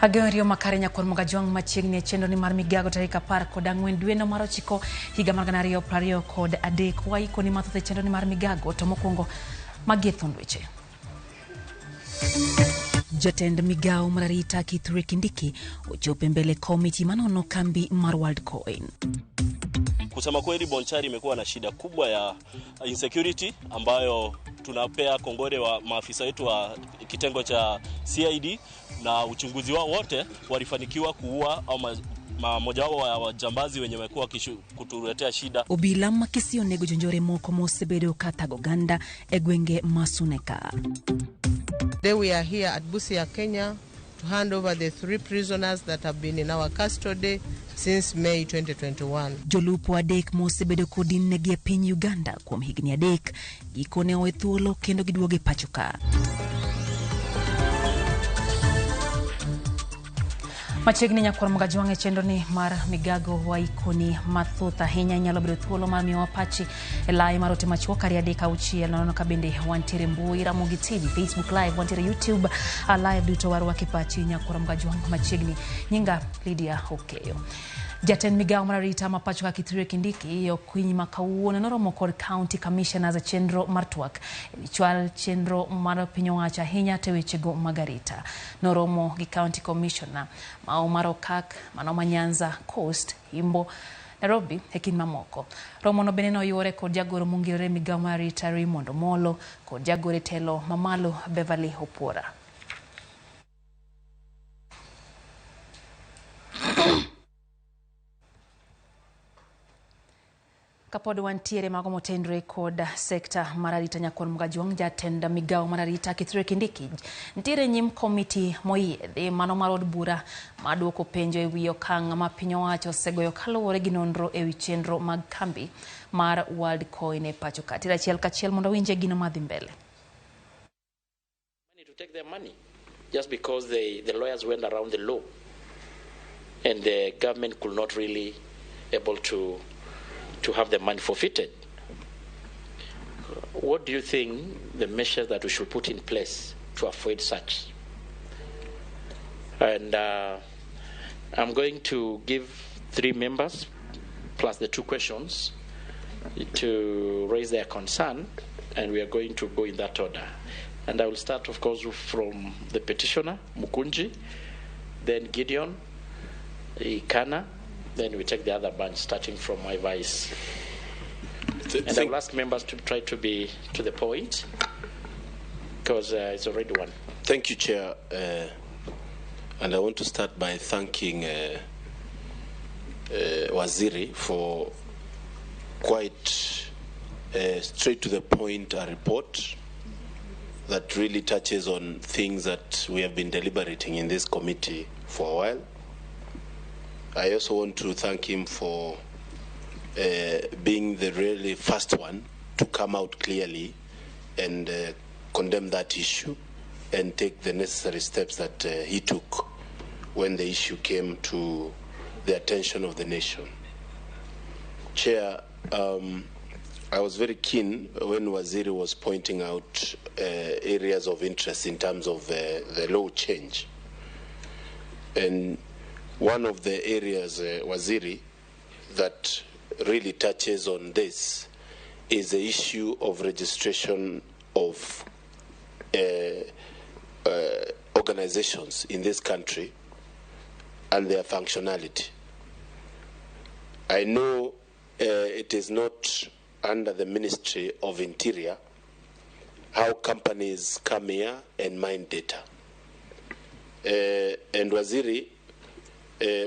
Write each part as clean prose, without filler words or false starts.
Ageno riyo makare nyakwar Mogajwang' machiegni e chenro ni mar migago tarik 14 dweno mar 9 higa mar 2023. Waikoni mathoth e chenro ni mar migago to mokwongo magi e thund weche. Jatend migawo mar arita Kithure Kindiki ochopo e mbele komiti manono kambi mar Worldcoin. Kusema kweli, Bonchari imekuwa na shida kubwa ya insecurity ambayo tunapea kongole wa maafisa wetu wa kitengo cha CID na uchunguzi wao wote walifanikiwa kuua au mmoja wao wa wajambazi wenye wamekuwa kutuletea shida. Obila ma Kisii onego jonjore moko mosebedo ka thago oganda e gwenge ma Suneka. Today we are here at Busia, Kenya to hand over the 3 prisoners that have been in our custody since May 2021. Jolupo 3 mosebedo kodinnegi e piny Uganda kuom higni 3 gikone owe thuolo kendo giduogo e pacho ka. Machiegni nyakwar Mogajwang' e chenro ni mar migago waikoni mathoth ahinya. Inyalo bedo thuolo mar miyowa pachi e lai mar ote machuok 2 3 6 nono ka bende wantiere mbui Ramogi TV, Facebook Live, wantiere YouTube live duto warwake pachi nyakwar Mogajwang' machiegni. Nyinga Lydia Okeyo. Jatend migawo mar arita ma pacho ka Kithure Kindiki okwiny ma kawuono noromo kod county commissioners e chenro mar twak ewi chwal chenro mar piny owacho ahinya te wechego mag arita. Noromo gi county commissioner ma Omar Okak, mano ma Nyanza Coast, Imbo, Nairobi e kind mamoko. Romono bende noyuore kod jagoro mongirore migawo mar arita Raymond Omolo kod jagoro e telo mamalo Beverly Opuora. Kapod wantiere mago motenre kod sekta mar arita nyakwar Mogajwang', jatend migawo mar arita Kithure Kindiki nitiere nyim komiti moyiedhi mano mar od bura maduoko penjo ewi okang' ma piny owacho osegoyo kaluwore gi nonro ewi chenro mag kambi mar Worldcoin e pacho ka. Tira achiel kachiel mondo winje gino madhi mbele. To take their money just because the lawyers went around the law and the government could not really able to have the money forfeited. What do you think the measures that we should put in place to avoid such? And I'm going to give 3 members plus the 2 questions to raise their concern, and we are going to go in that order. And I will start, of course, from the petitioner, Mukunji, then Gideon, Ikana, then we take the other bunch, starting from my vice. And I will ask members to try to be to the point, because it's already one. Thank you, Chair. And I want to start by thanking Waziri for quite straight to the point a report that really touches on things that we have been deliberating in this committee for a while. I also want to thank him for being the really first one to come out clearly and condemn that issue and take the necessary steps that he took when the issue came to the attention of the nation. Chair, I was very keen when Waziri was pointing out areas of interest in terms of the law change. And one of the areas, Waziri, that really touches on this is the issue of registration of organizations in this country and their functionality. I know it is not under the Ministry of Interior how companies come here and mine data. And Waziri,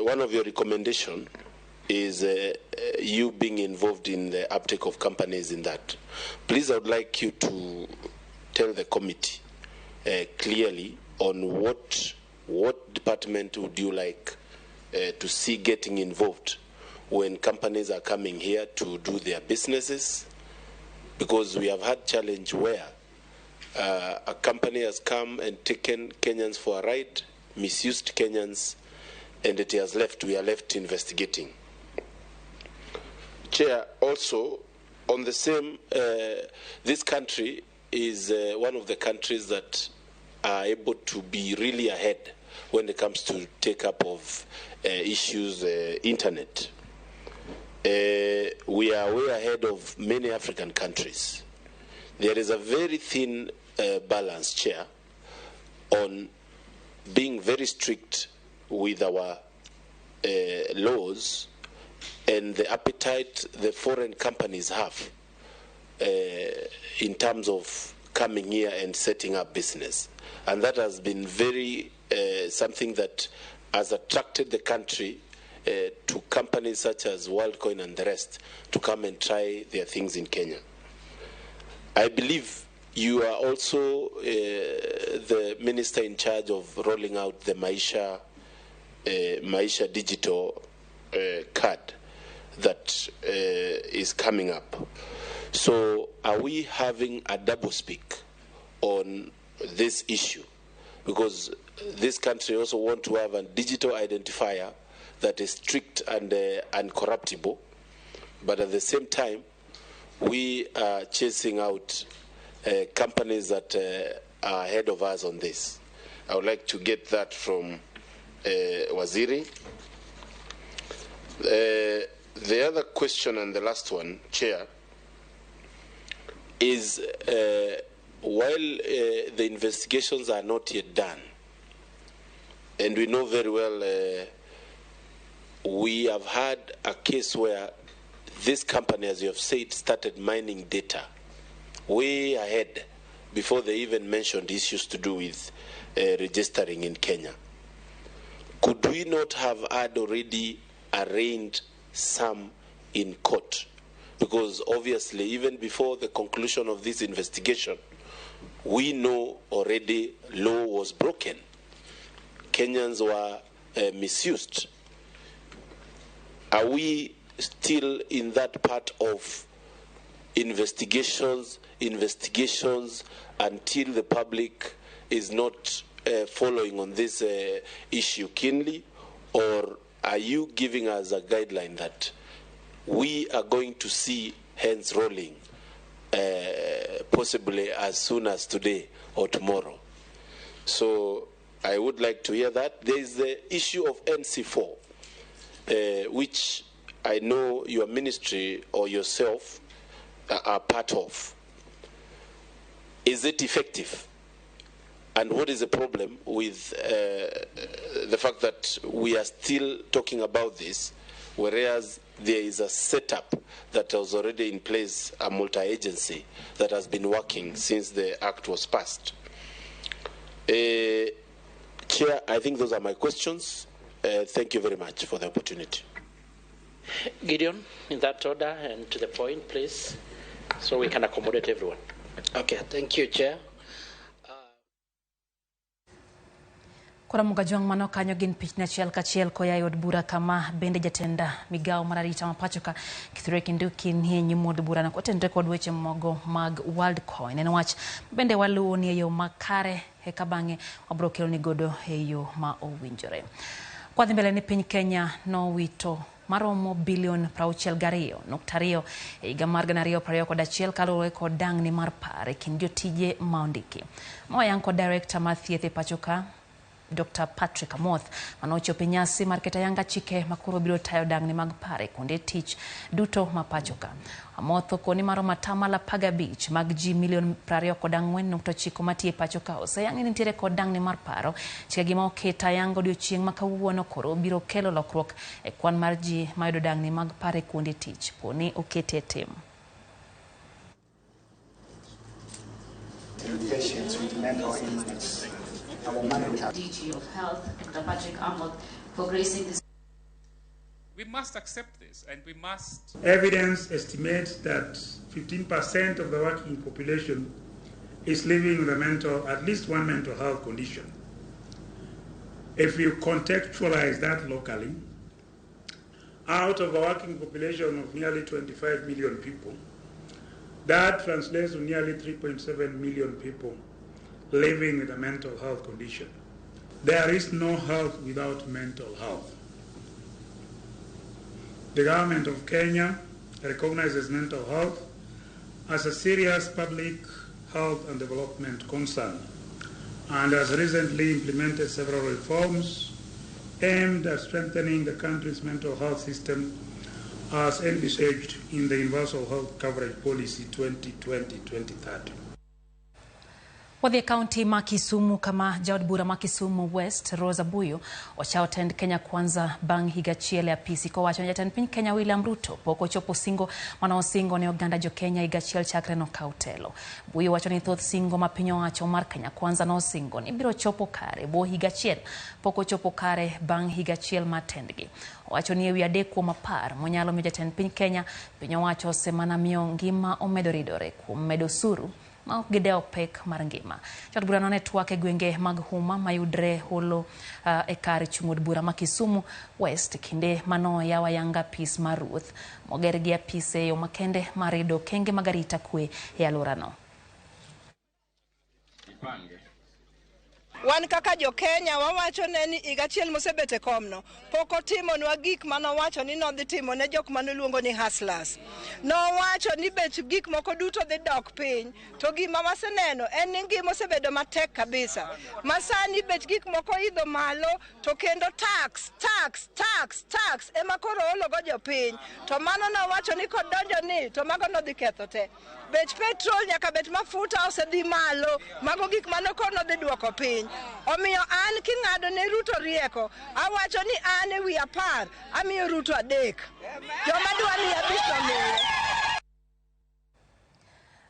one of your recommendations is you being involved in the uptake of companies in that. Please, I would like you to tell the committee clearly on what department would you like to see getting involved when companies are coming here to do their businesses, because we have had challenge where a company has come and taken Kenyans for a ride, misused Kenyans, and it has left, we are left investigating. Chair, also, on the same, this country is one of the countries that are able to be really ahead when it comes to take up of issues, internet. We are way ahead of many African countries. There is a very thin balance, Chair, on being very strict with our laws and the appetite the foreign companies have in terms of coming here and setting up business. And that has been very something that has attracted the country to companies such as WorldCoin and the rest to come and try their things in Kenya. I believe you are also the minister in charge of rolling out the Maisha Digital card that is coming up. So are we having a double speak on this issue? Because this country also wants to have a digital identifier that is strict and uncorruptible, but at the same time, we are chasing out companies that are ahead of us on this. I would like to get that from Waziri. The other question and the last one, Chair, is while the investigations are not yet done, and we know very well we have had a case where this company, as you have said, started mining data way ahead before they even mentioned issues to do with registering in Kenya. Could we not have had already arraigned some in court? Because obviously, even before the conclusion of this investigation, we know already law was broken. Kenyans were misused. Are we still in that part of investigations until the public is not following on this issue keenly? Or are you giving us a guideline that we are going to see hands rolling possibly as soon as today or tomorrow? So I would like to hear that. There is the issue of NC4, which I know your ministry or yourself are part of. Is it effective? And what is the problem with the fact that we are still talking about this, whereas there is a setup that was already in place, a multi-agency that has been working since the act was passed? Chair, I think those are my questions. Thank you very much for the opportunity. Gideon, in that order and to the point, please, so we can accommodate everyone. Okay, thank you, Chair. Koro Mugajwang' mano kanyo gin pichni achiel kachiel koya e od bura kama bende jatenda migawo mar arita ma pacho ka Kithure Kindiki nie nyim od bura no kotenore kod weche mogo mag WorldCoin. En wach bende waluwo ni e yo makare eka bang'e wabro keloni godo e yo ma owinjore. Kwadhi mbele ni piny Kenya nowito maromo bilion 62.2 e higa mar 2021 kaluwore kod dang'ni mar par e kind jotije ma ondiki. Moyang kod director mar thieth e pacho ka Dr. Patrick Amoth manochopo e nyasi mar keto ayanga chike makoro biro tayo dang'ni mag par e kuonde tich duto ma pacho ka. Amoth okoni maromo 15% mag ji milion 24.9 matiyo e pacho ka oseyang ni nitiere kod dang'ni mar paro. Chike ma oket ayanga odiochieng' ma kawuono koro biro kelo lokruok e kwan mar ji mayudo dang'ni mag par e kuonde tich poni okete e tim. Patients with mental illness. DG of Health, Dr. Patrick Amoth, for gracing this. We must accept this, and we must. Evidence estimates that 15% of the working population is living with a mental, at least one mental health condition. If you contextualize that locally, out of a working population of nearly 25 million people, that translates to nearly 3.7 million people living with a mental health condition. There is no health without mental health. The government of Kenya recognizes mental health as a serious public health and development concern and has recently implemented several reforms aimed at strengthening the country's mental health system as envisaged in the Universal Health Coverage Policy 2020-2030. Wadhi e kaunti ma Kisumu kama jaod bura ma Kisumu West Rosa Buyu ochawo tend Kenya Kwanza bang' higa achiel e apisi kowacho ni jatend piny Kenya William Ruto pok ochopo singo mane osingo ne oganda jo Kenya higa achiel chakre nokaw telo. Buyu wacho ni thoth singo ma piny owacho mar Kenya Kwanza nosingo ni biro chopo kare bwo higa achiel pok ochopo kare bang' higa achiel mar tendgi. Owacho ni ewi 3 kuom 10 monyalo miyo jatend piny Kenya piny owacho osemana miyo ngima omedo ridore kuom medo osuru ma ok gidewo pek mar ngima. Jaod burano ne twak e gwenge mag Huma mayudre holo e kar chung' od bura ma Kisumu West kinde mano yawo ayanga apis mar ruoth moger gi apise e yo makende mar rido okenge mag arita kwe e alworano. Wan kaka jo Kenya wawacho ne ni higa achiel mosebet e komno pok otimonwa gik manowacho ni nodhi timo ne jok manoluongo ni hustlers. Nowacho ni bech gik moko duto dhi dok piny, to gima waseneno en ni ngima osebedo matek kabisa. Masani bech gik moko idho malo to kendo tax, tax, tax, tax ema koro ologo jopiny. To mano nowacho ni kodonjo ni to mago nodhi ketho te. Bech petrol nyaka bech mafuta osedhi malo, mago gik mano koro nodhi duoko piny. Omiyo an king'ado ne Ruto rieko, awacho ni an ewi 10, amiyo Ruto 3. Joma dwa miya 5 to miye.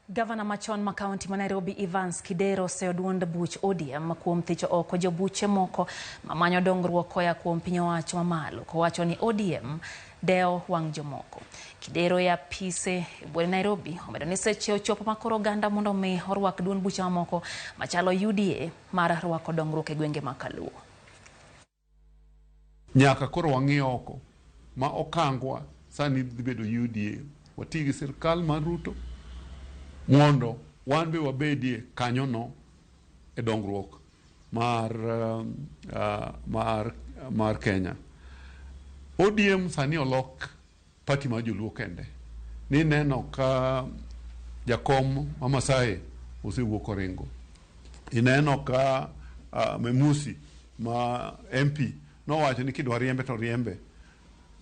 Gavana machon ma kaunti ma Nairobi Evans Kidero oseyo duond buch ODM kuom thicho oko jobuche moko mamanyo dongruok koa kuom piny owacho mamalo kowacho ni ODM dewo wang' jomoko. Kidero e apise e buore Nairobi omedo ni seche ochopo ma koro oganda mondo mi orwak duond buche mamoko machalo UDA mar rwako dongruok e gwenge ma Kaluo. Nyaka koro wang'i oko ma okangwa sani dhi bedo UDA, wati gi sirkal mar Ruto mondo wan be wabedie kanyono e dongruok mar Kenya. ODM sani olok party mar joluo kende. Ni neno ka jakom ma Maasai osewuok oringo. Ineno ka Memusi ma MP nowacho ni kidwa riembe to riembe.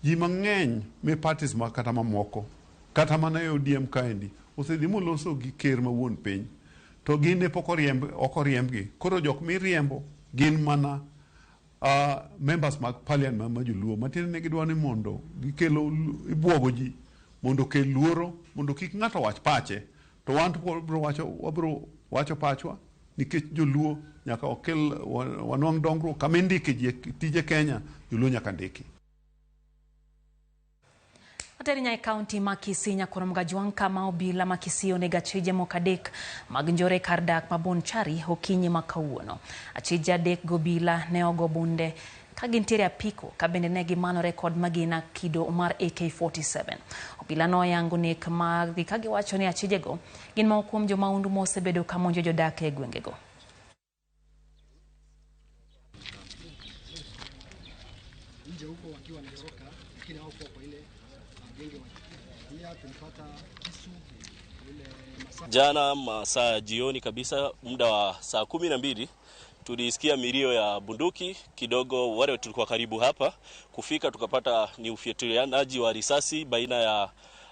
Ji mang'eny me parties ma kata mamoko kata mana e ODM kaendi osedhi moloso gi ker ma wuon piny to gin ne pok oriembgi. Koro jok miriembo gin mana members mag parliament ma joluo matiende ne gidwa ni mondo gikelo ibuogo ji mondo okel luoro mondo kik ng'ato wach pache to wan to wabro wacho pachwa nikech joluo nyaka okel wanwang' dongruok kama indike ji tije Kenya joluo nyaka ndiki. Ateri nya e kaunti ma Kisii Nyakwar Mgajwang' kama obila ma Kisii onego achije moko 3 mag njore kar dak ma Bonchari okinyi ma kawuono. Achije 3 go obila ne ogo bunde ka gintiere apiko ka bende ne gimanore kod magina kido mar AK-47. Obila noyango nek maggi ka giwacho ni achijego gin moko kuom jomahundu mosebedo ka monjo jodak e gwengego. Jana masaa jioni kabisa muda wa saa 12 tulisikia milio ya bunduki kidogo. Wale tulikuwa karibu hapa kufika tukapata ni ufyatulianaji wa risasi baina ya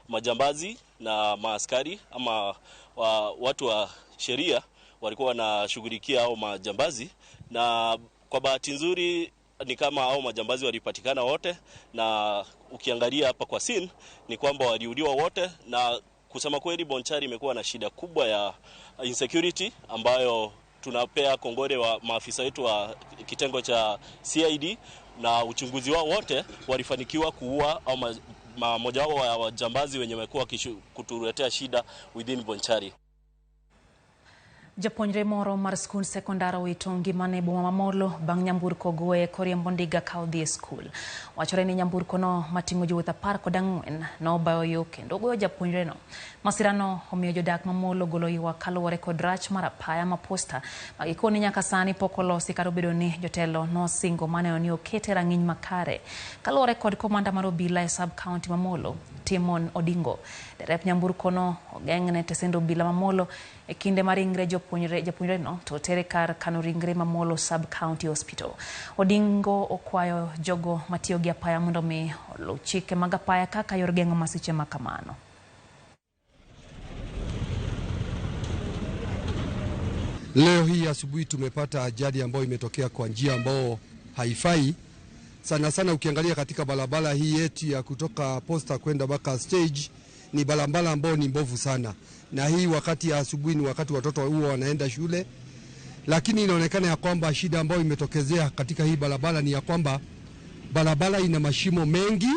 majambazi na maaskari ama watu wa sheria walikuwa wanashughulikia hao majambazi, na kwa bahati nzuri ni kama hao majambazi walipatikana wote, na ukiangalia hapa kwa scene ni kwamba waliuliwa wote. Na kusema kweli Bonchari imekuwa na shida kubwa ya insecurity ambayo tunapea kongole wa maafisa wetu wa kitengo cha CID na uchunguzi wao wote walifanikiwa kuua au mmoja wao wa wajambazi wenye wamekuwa kutuletea shida within Bonchari. Japuonjre moro mar skund sekondar owito ngimane e boma ma Molo bang' nyamburko goye koriembo ndiga ka odhi e skul. Wachore ni nyamburkono mating'o jowuoth 14 nobayo yo kendo ogoyo japuonjreno. Masirano omiyo jodak ma Molo golo ywak kaluwore kod rach mar apaya ma posta ma gikone nyaka sani pok olosi kata obedo ni jotelo nosingo maneno ni okete rang'iny makare. Kaluwore kod komanda mar obila e sub county ma Molo, Timon Odingo, derep nyamburkono ogeng'ne tesend obila ma Molo e kinde ma ringre japuonjreno to otere kar kano ringre ma Molo Sub County Hospital. Odingo okwayo jogo matiyo gi apaya mondo mi oluw chike mag apaya kaka yor geng'o masiche ma kamano. Leo hii asubuhi tumepata ajali ambayo imetokea kwa njia ambayo haifai sana sana. Ukiangalia katika barabara hii yetu ya kutoka Posta kwenda mpaka stage ni barabara ambayo ni mbovu sana, na hii wakati ya asubuhi ni wakati watoto huwa wanaenda shule, lakini inaonekana ya kwamba shida ambayo imetokezea katika hii barabara ni ya kwamba barabara ina mashimo mengi,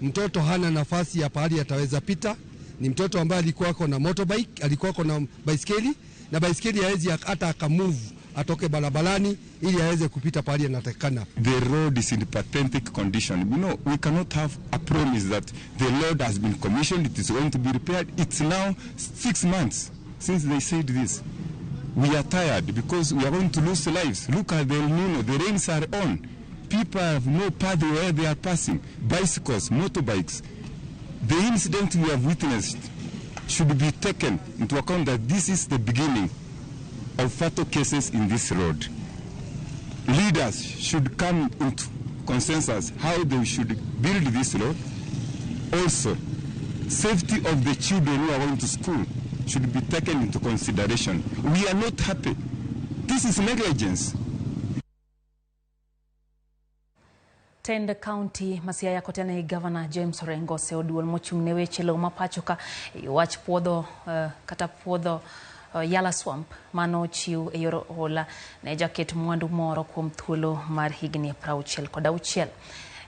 mtoto hana nafasi ya pahali ataweza pita. Ni mtoto ambaye alikuwa ako na motorbike, alikuwa ako na baiskeli, na baiskeli hawezi hata akamove atoke barabarani ili aweze kupita pahali anatakikana. The road is in pathetic condition. You know, we cannot have a promise that the road has been commissioned, it is going to be repaired. It's now 6 months since they said this. We are tired because we are going to lose lives. Look at the El Nino, the rains are on. People have no path where they are passing. Bicycles, motorbikes. The incident we have witnessed should be taken into account that this is the beginning of fatal cases in this road. Leaders should come into consensus how they should build this road. Also, safety of the children who are going to school should be taken into consideration. We are not happy. This is negligence. Tend County ma Siaya kotene Governor James Orengo oseoduol mochung' ne weche lowo ma pacho ka wach puodho kata puodho Yala Swamp mano ochiw e yor hola ne jaket mwandu moro kuom thuolo mar higni 66.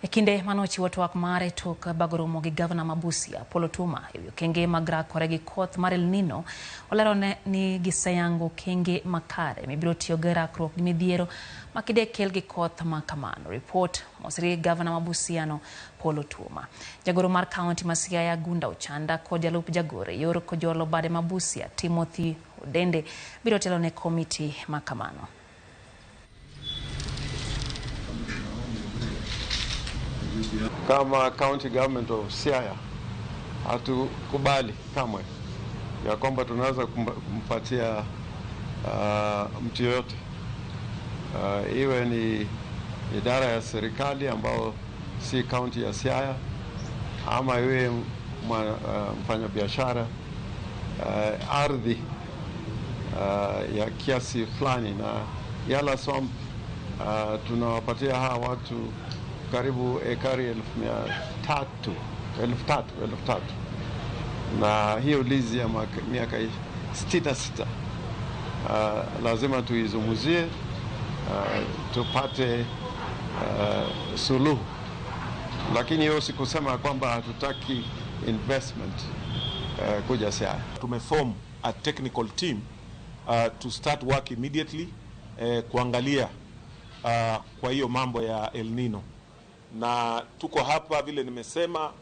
E kinde mano ochiwo twak mare tok bago romo gi Governor ma Busia Apollo Otuoma ewi okenge mag rakore gi koth mar El Nino, olero ni giseyango okenge makare mibiro tiyogo e rakruok gi midhiero makide kel gi koth ma kamano. Report mosiri Governor ma Busia no Apollo Otuoma. Jagoro mar county ma Siaya Gunda Ochanda kod jalup jagoro e yor Kojolo Bade ma Busia Timothy Odende biro telo ne komiti ma kamano. Kama county government of Siaya hatukubali kamwe ya kwamba tunaweza kumpatia mtu yoyote, iwe ni idara ya serikali ambao si county ya Siaya ama iwe mfanyabiashara, ardhi ya kiasi fulani. Na Yala Swamp tunawapatia hawa watu karibu ekari 3,000, na hiyo lizi ya miaka 66 lazima tuizungumzie, tupate suluhu. Lakini hiyo si kusema kwamba hatutaki investment kuja Siaya. Tumeform a technical team to start work immediately, kuangalia kwa hiyo mambo ya El Nino. Na tuko hapa vile nimesema,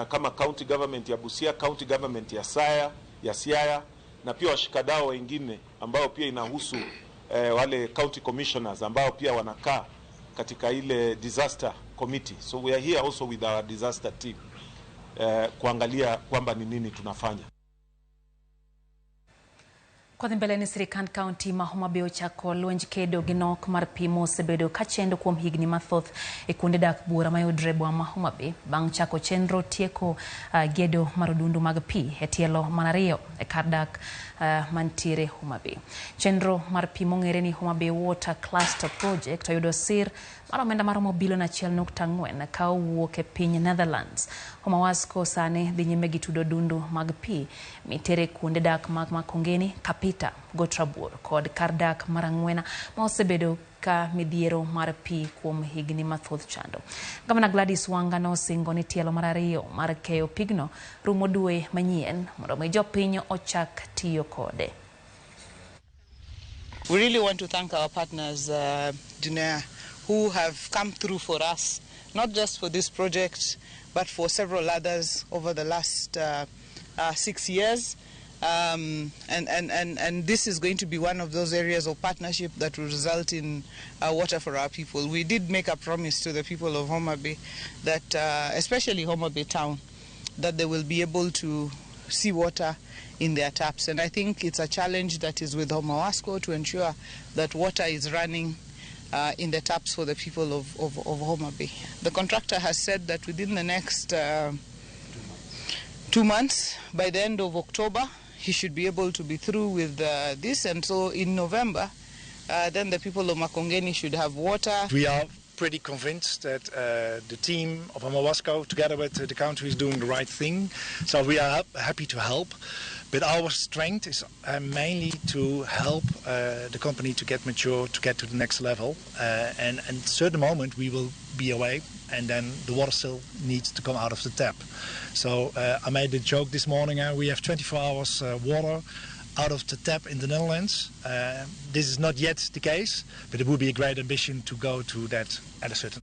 kama county government ya Busia, county government ya Siaya na pia washikadau wengine ambao pia inahusu wale county commissioners ambao pia wanakaa katika ile disaster committee. So we are here also with our disaster team kuangalia kwamba ni nini tunafanya. Kodhi mbele ni sirikand county ma Homa Bay ochako lwenj kedo gi nok mar pi mosebedo kachendo kuom higni mathoth e kuonde dak buora mayudre e boma ma Homa Bay bang' chako chenro tieko gedo mar odundu mag pi e tielo mar ariyo e kar dak mantiere Homa Bay. Chenro mar pi mong'ere ni Homa Bay Water Cluster Project oyudo sir mar omenda maromo bilion 1.4 ka owuok e piny Netherlands. Homa Wasco sani dhi nyime gi tudo dundu mag pi mitere kuonde dak mag Makongeni, Kapita, Gotrabuor kod kar dak mar Ang'wena ma osebedo ka midhiero mar pi kuom higni mathoth chando. Gavana Gladys Wanga nosingo ni tielo mar ariyo mar keyo pigno rumo dwe manyien mondo mi jopiny ochak tiyo kode. We really want to thank our partners, Dunea, who have come through for us, not just for this project, but for several others over the last 6 years. And this is going to be one of those areas of partnership that will result in water for our people. We did make a promise to the people of Homa Bay that, especially Homa Bay town, that they will be able to see water in their taps. And I think it's a challenge that is with Homawasco to ensure that water is running in the taps for the people of Homa Bay. The contractor has said that within the next 2 months, by the end of October, he should be able to be through with this. And so in November, then the people of Makongeni should have water. We are pretty convinced that the team of Homawasco, together with the country, is doing the right thing. So we are happy to help. But our strength is mainly to help the company to get mature, to get to the next level. And at a certain moment we will be away, and then the water still needs to come out of the tap. So I made a joke this morning. We have 24 hours water out of the tap in the Netherlands. This is not yet the case, but it would be a great ambition to go to that at a certain.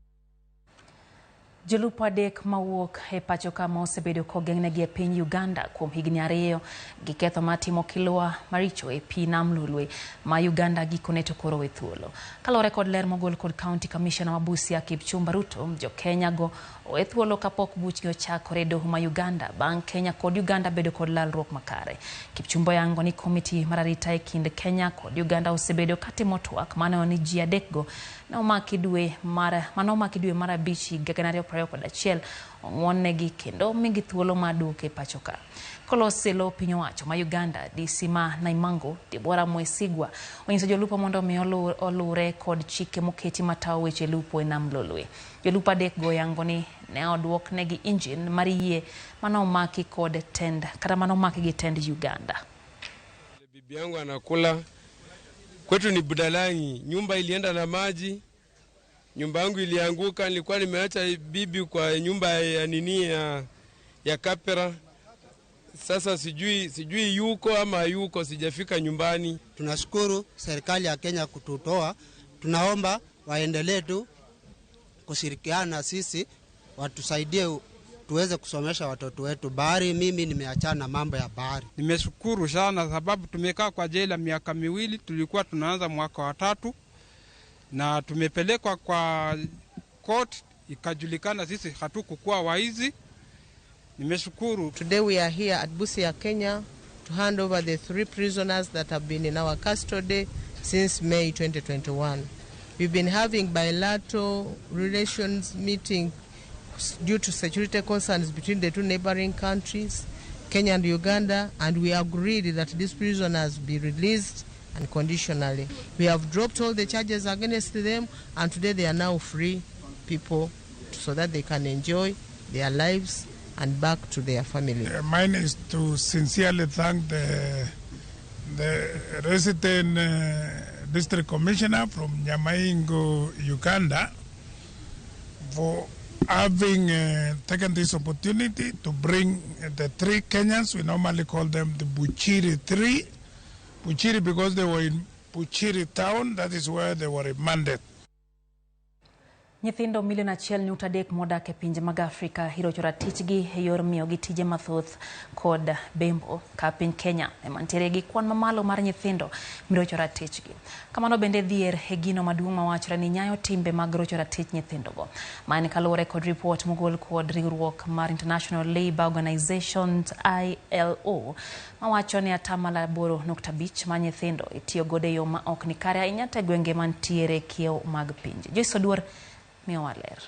Jolupo adek mawuok e pacho kama osebedo kogeng'negi e piny Uganda kuom higni 2 gi ketho mar timo kilwa maricho e pi nam Lolwe ma Uganda gikone to koro we thuolo. Kaluwore kod ler mogol kod County Commissioner ma Busia Kipchumba Ruto, jo-Kenya go owe thuolo kapok buchgi ochakore e doho ma Uganda bang' Kenya kod Uganda bedo kod lalruok makare. Kipchumba oyango ni komiti mar arita e kind Kenya kod Uganda osebedo katimo twak maneno ni ji adekgo ne omaki dwe mar 5 higa 2021 ong'wonnegi kendo omigi thuolo mar duok e pacho ka. Kolos e lo piny owacho ma Uganda, DC ma Naimango, Deborah Mwesigwa onyiso jolupo mondo omi olure kod chike moketi matayo weche lupo e nam Lolwe. Jolupo adek go yango ni ne oduoknegi injin mar yie mane omaki kod tend kata mane omaki gi tend Uganda. Bibi yangu anakula kwetu ni Budalangi, nyumba ilienda na maji. Nyumba yangu ilianguka, nilikuwa nimeacha bibi kwa nyumba ya nini ya kapera. Sasa sijui yuko ama yuko, sijafika nyumbani. Tunashukuru serikali ya Kenya kututoa. Tunaomba waendelee tu kushirikiana sisi, watusaidie tuweze kusomesha watoto wetu. Bahari, mimi nimeachana mambo ya bahari. Nimeshukuru sana sababu tumekaa kwa jela miaka 2, tulikuwa tunaanza mwaka wa 3. Na tumepelekwa kwa court, ikajulikana sisi hatukukuwa waizi. Nimeshukuru. Today we are here at Busia, Kenya to hand over the 3 prisoners that have been in our custody since May 2021. We've been having bilateral relations meeting due to security concerns between the two neighboring countries, Kenya and Uganda, and we agreed that these prisoners be released unconditionally. We have dropped all the charges against them, and today they are now free people so that they can enjoy their lives and back to their family. Mine is to sincerely thank the resident district commissioner from Nyamaingo, Uganda, for having taken this opportunity to bring the 3 Kenyans, we normally call them the Buchiri 3, Buchiri because they were in Buchiri town, that is where they were remanded. Nyithindo milion 1.3 modak e pinje mag Afrika irocho ratichgi e yor miyogi tije mathoth kod bembo ka piny Kenya ema nitiere gi kwan mamalo mar nyithindo mirocho ratichgi. Kamano bende dhier e gino maduong' mawachore ni nyayo timbe mag rocho ratich nyithindogo. Mani kaluwore kod ripot mogol kod riwruok mar International Labour Organization ILO mawacho ni 8.5% mar nyithindo itiyo godo e yo ma ok ni kare ahinya te gwenge mantiere kiewo mag pinje. Joyce Oduor miyowa ler.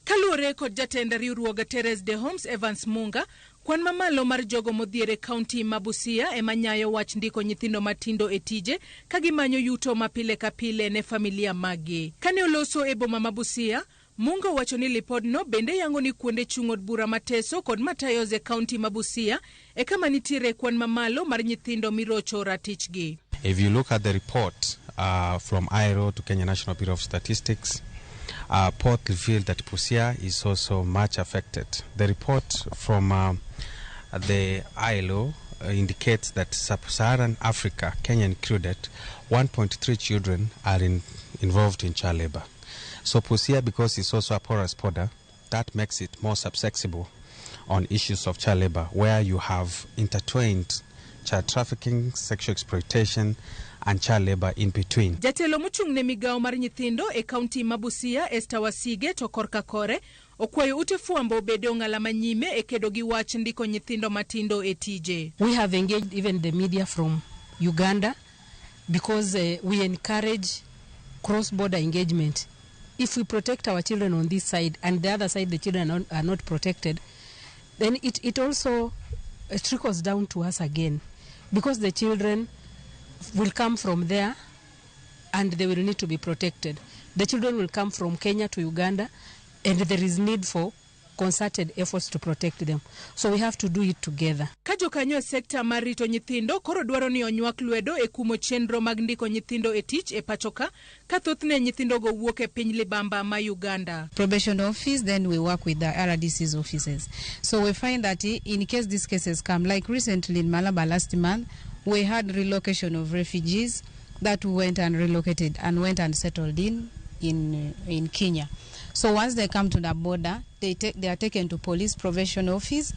Kaluwore kod jatend riwruog Teres de Holmes Evans Munga, kwan mamalo mar jogo modhier e kaunti ma Busia ema nyayo wach ndiko nyithindo matindo e tije ka gimanyo yuto ma pile ka pile ne familia maggi. Kane oloso e boma ma Busia, Munga wacho ni lipodno bende yango ni kuonde chung' od bura Mateso kod Matayos e kaunti ma Busia e kama nitiere kwan mamalo mar nyithindo mirocho ratichgi. If you look at the report from IRO to Kenya National Bureau of Statistics, report revealed that Busia is also much affected. The report from The ILO indicates that sub-Saharan Africa, Kenya included, 1.3 children are involved in child labor. So Busia, because it's also a porous border, that makes it more susceptible on issues of child labor, where you have intertwined child trafficking, sexual exploitation, and child labor in between. Jatelo mochung' ne migawo mar nyithindo e kaunti ma Busia, Esther Wasige, to korka kore okwayo ute fwambo obed e ong'ala manyime e kedo gi wach ndiko nyithindo matindo e tije. We have engaged even the media from Uganda because we encourage cross-border engagement. If we protect our children on this side and the other side the children are not protected, then it also trickles down to us again, because the children will come from there and they will need to be protected. The children will come from Kenya to Uganda, and there is need for concerted efforts to protect them. So we have to do it together. Ka jokanyo e sekta mar rito nyithindo koro dwaro ni onywak lwedo e kumo chenro mag ndiko nyithindo e tich e pachoka, ka thothne nyithindogo wuok e piny libamba ma Uganda. Probation office, then we work with the RDC's offices. So we find that in case these cases come, like recently in Malaba last month, we had relocation of refugees that went and relocated and went and settled in Kenya. So once they come to the border, they are taken to police probation office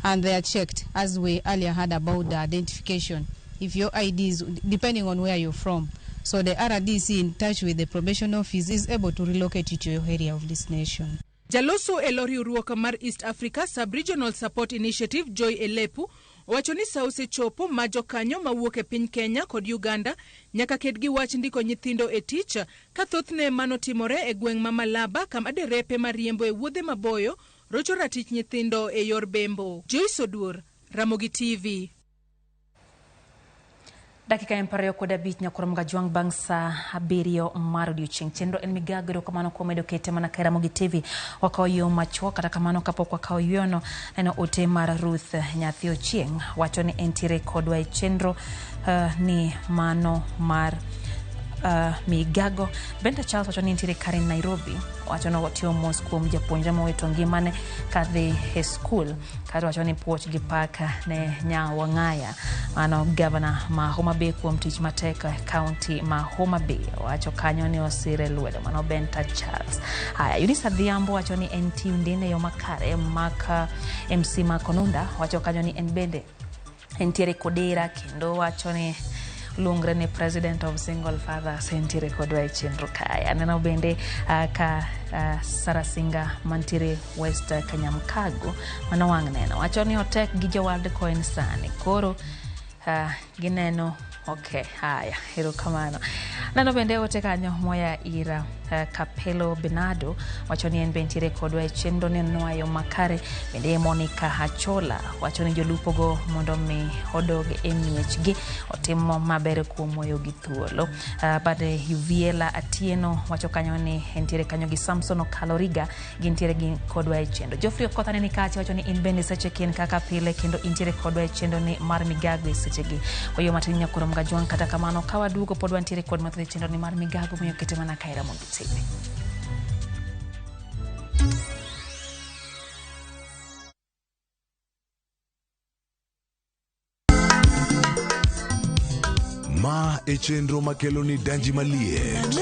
and they are checked, as we earlier had about the identification. If your ID is, depending on where you're from. So the RDC in touch with the probation office is able to relocate you to your area of destination. Jaloso e lo riwruok mar East Africa Sub-Regional Support Initiative, Joy Elepu, owacho ni sa osechopo ma jokanyo mawuok e piny Kenya kod Uganda nyaka ked gi wach ndiko nyithindo e tich, ka thothne mano timore e gweng' ma Malaba, kama derepe mariembo e wuodhe maboyo rocho ratich nyithindo e yor bembo. Joyce Oduor, Ramogi TV. Dakika en 25 nyakoro Mgajwang' bang' sa 7 mar odiochieng'. Chenro en migago, erokamano kuom medo kete mana ka Ramogi TV. Wakawo yo machuok, kata kamano kapok wakawo yueyono, neno ote mar Ruth Nyathi Ochieng' wacho ni entiere kodwa e chenro ni mano mar migago. Benta Charles wacho ni entiere kare Nairobi, wacho ni otiyo mos kuom japuonjre mowito ngimane kadhi e skul. Kato wacho ni puoch gi paka ne Nyawang'aya, mano gavana ma Homa Bay kuom tich matek e kaunti ma Homa Bay. Wacho kanyo ni osire lwedo, mano Benta Charles. Haya, Eunice Adhiambo wacho ni en tuned in e yo makare. Maka MC Makonunda wacho kanyo ni en bende entiere kodera, kendo wacho ni luongre ni president of single fathers entiere kodwa e chenro kae. Aneno bende ka Sarasinga mantiere West Kanyamkago, mano wang' neno wacho ni otek gi jo World Coin sani koro gineno. Okay, haya, erokamano. Neno bende ote kanyo moya ira Kapelo Bernardo wacho ni en be entiere kodwa e chenro neno makare. Bende Monica Hachola wacho ni jolupogo mondo mi odog e miechgi otimo maber kuom weyo gi thuolo. Bade Uviela Atieno wacho kanyo ni entiere kanyo gi Samson Okaloriga, gintiere gi kodwa e chenro. Geoffrey Okoth ni kache wacho ni in bende seche kien kaka pile, kendo intiere kodwa e chenro ni mar migago e sechegi. Oyo matin nyakoro Mgajwang', kata kamano kawaduogo pod wantiere kod mathoth e chenro ni mar migago, miyo kete mana ka Ramogi TV. Ma e chenro makelo ni danji maliet.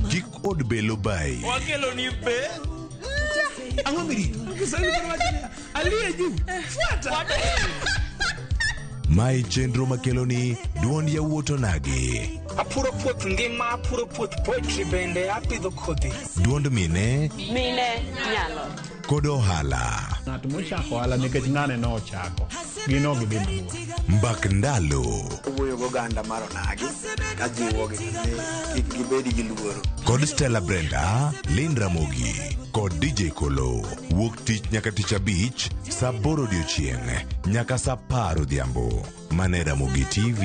Kik od belo bai. Wakelo ni be. Ang'o mirito? Aliye juu. Fuata. Ma e chenro makelo ni duond yawuot onagi. Apuro puoth ngima, apuro puoth poetry bende apidho kodhi. Duond mine. Mine nyalo. Kod ohala. Ng'at mochako ohala nikech ng'ane nochako. Gino gidhi mabor. Mbak ndalo. Owuoyo goganda mar onagi ka jiwogi ni kik gibed gi luoro. Kod Stella Brenda, Lynn Ramogi kod DJ Kolo. Wuok tich nyaka tich abich, saa 8 odiochieng' nyaka saa 10 odhiambo. Mane Ramogi TV.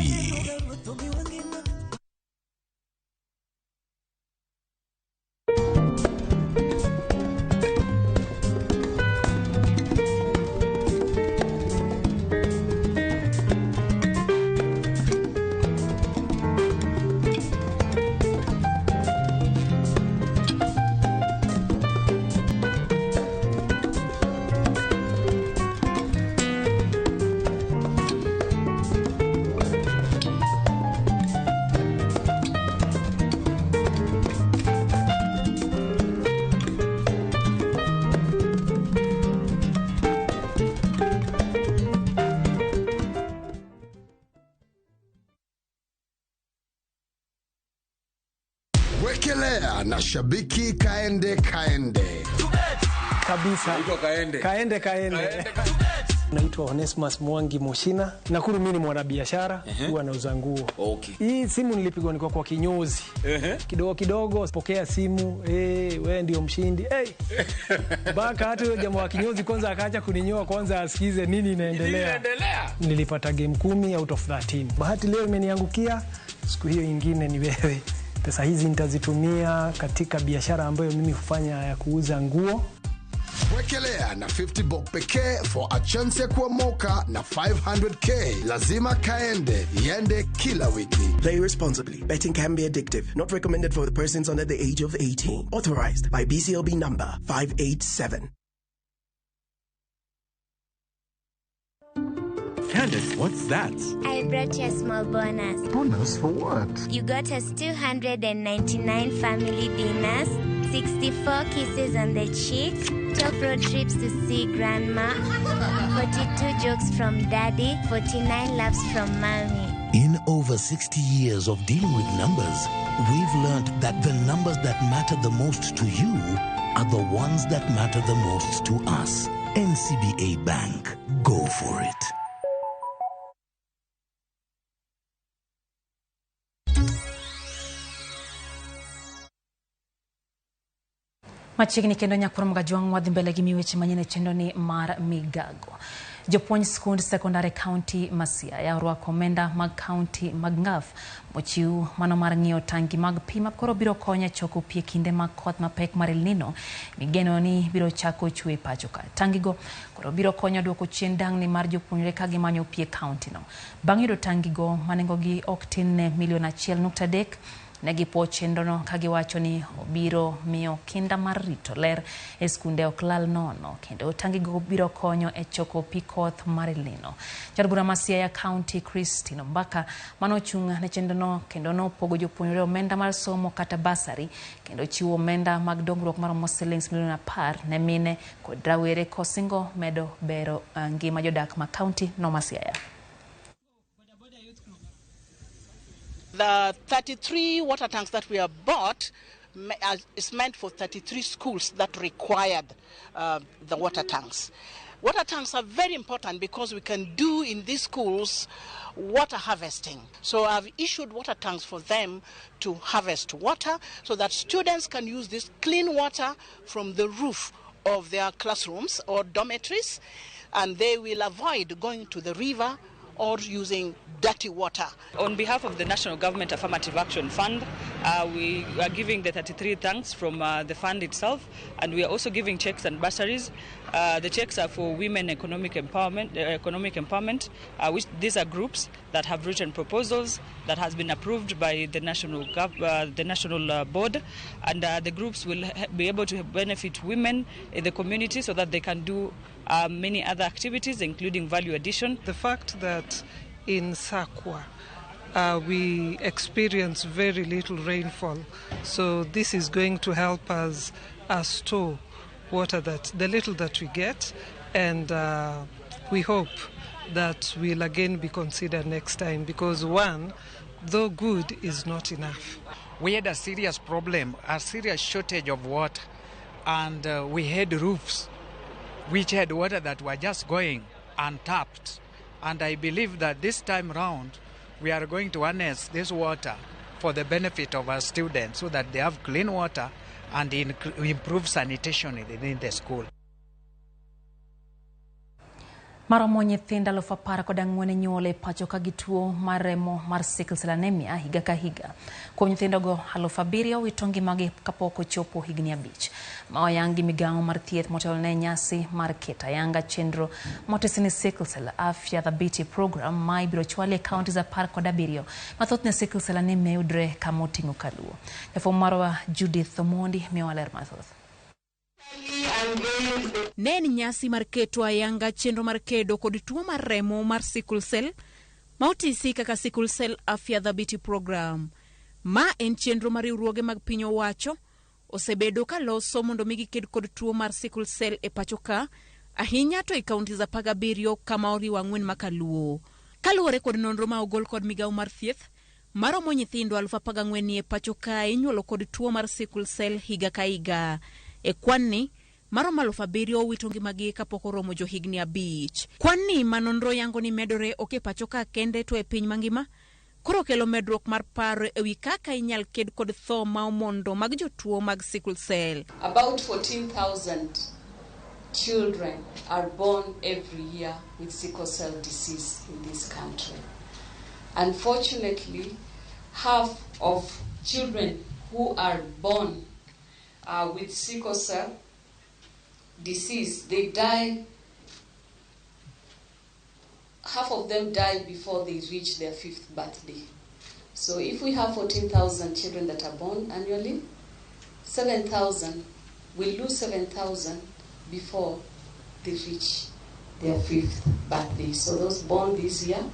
Wekelea na shabiki kaende kaende. Kabisa. Kaende. Kaende kaende. Naitwa Onesmus Mwangi Mushina. Nakuru mimi ni mwanabiashara, huwa nauza nguo. Okay. Hii simu nilipigwa nilikuwa kwa kinyozi. Kidogo kidogo pokea simu, eh, wewe ndio mshindi. Hey. Mpaka hata huyo jamaa wa kinyozi kwanza akaacha kuninyoa kwanza asikize nini inaendelea. Nilipata game 10 out of 13. Bahati leo imeniangukia, siku hiyo ingine ni wewe. Pesa hizi nitazitumia katika biashara ambayo mimi hufanya ya kuuza nguo. Wekelea na 50 bob pekee for a chance ya kuomoka na 500k. Lazima kaende, iende kila wiki. Play responsibly. Betting can be addictive. Not recommended for the persons under the age of 18. Authorized by BCLB number 587. Candace, what's that? I brought you a small bonus. Bonus for what? You got us 299 family dinners, 64 kisses on the cheek, 12 road trips to see grandma, 42 jokes from daddy, 49 laughs from mommy. In over 60 years of dealing with numbers, we've learned that the numbers that matter the most to you are the ones that matter the most to us. NCBA Bank. Go for it. Machiegni kendo nyakwar Mgajwang' wadhi mbele gi miweche manyien e chenro ni mar migago. Jopuonj skund sekondar e kaunti ma Siaya orwako omenda mag kaunti mag Ngaf mochiw mano mar ng'iewo tangi mag pi ma koro biro konyo e choko pi e kinde mag koth mapek mar El Nino migeno ni biro chako chwe e pacho ka. Tangigo koro biro konyo duoko chien dang'ni mar jopuonjre ka gimanyo pi e kaunti no. Bang' yudo tangigo ma nengogi ok tin ne milion 1.3 ne gipuo chenrono ka giwacho ni obiro miyo kinda mar rito ler e skunde ok lal nono kendo tangigo biro konyo e choko pi koth mar El Nino. Jaod bura ma Siaya County Christine Ombaka manochung' ne chenrono kendo nopogo jopuonjre omenda mar somo kata basari kendo chiwo omenda mag dongruok maromo silings milion 10 ne mine kod rawere kosingo medo bero ngima jodak ma kaunti no ma Siaya. The 33 water tanks that we have bought is meant for 33 schools that required the water tanks. Water tanks are very important because we can do in these schools water harvesting. So I've issued water tanks for them to harvest water so that students can use this clean water from the roof of their classrooms or dormitories, and they will avoid going to the river or using dirty water. On behalf of the National Government Affirmative Action Fund, we are giving the 33 tanks from the fund itself, and we are also giving checks and bursaries. The checks are for women economic empowerment, which these are groups that have written proposals that has been approved by the national board, and the groups will be able to benefit women in the community so that they can do many other activities, including value addition. The fact that in Sakwa we experience very little rainfall, so this is going to help us store water, that the little that we get, and we hope that we'll again be considered next time, because one, though good, is not enough. We had a serious problem, a serious shortage of water, and we had roofs which had water that were just going untapped. And I believe that this time round, we are going to harness this water for the benefit of our students so that they have clean water and improve sanitation within the school. Maromo nyithindo 14,000 inyuolo e pacho ka gi tuo mar remo mar sickle cell anemia higa ka higa. Kuom nyithindogo 7,000 wito ngimagi kapok ochopo higni 5. Ma oyang gi migawo mar thieth motelo ne nyasi mar keto ayanga chenro motisi ni sickle cell afya thabiti program ma ibiro chwali e kaunti 17. Mathothne sickle cell anemia yudre kama oting'o kaluo. Jafwambo marwa Judith Omondi miyowa ler mathoth. Ne en nyasi mar keto ayanga chenro mar kedo kod tuo mar remo mar sickle cell ma otisi kaka Sickle Cell Afya Thabiti Program. Ma en chenro mar riwruoge mag piny owacho osebedo ka loso mondo mi giked kod tuo mar sickle cell e pacho ka, ahinya to e kaunti 17 kama oriwo 4 makaluo. Kaluwore kod nonro ma ogol kod migawo mar thieth, Maromo nyithindo 14,000 nie pacho kae inyuolo kod tuo mar sickle cell higa ka higa. E kwan ni, maromo 7,000 owito ngimagi kapok oromo johigni 5. Kwan ni ma nonro yango ni medore ok e pacho ka kende to e piny mangima, koro kelo medruok mar paro e wi kaka inyal ked kod tho ma omondo mag jotuo mag sickle cell. About 14,000 children are born every year with sickle cell disease in this country. Unfortunately, half of children who are born with sickle cell disease, they die, half of them die before they reach their 5th birthday. So if we have 14,000 children that are born annually, 7,000, we lose 7,000 before they reach their 5th birthday. So those born this year,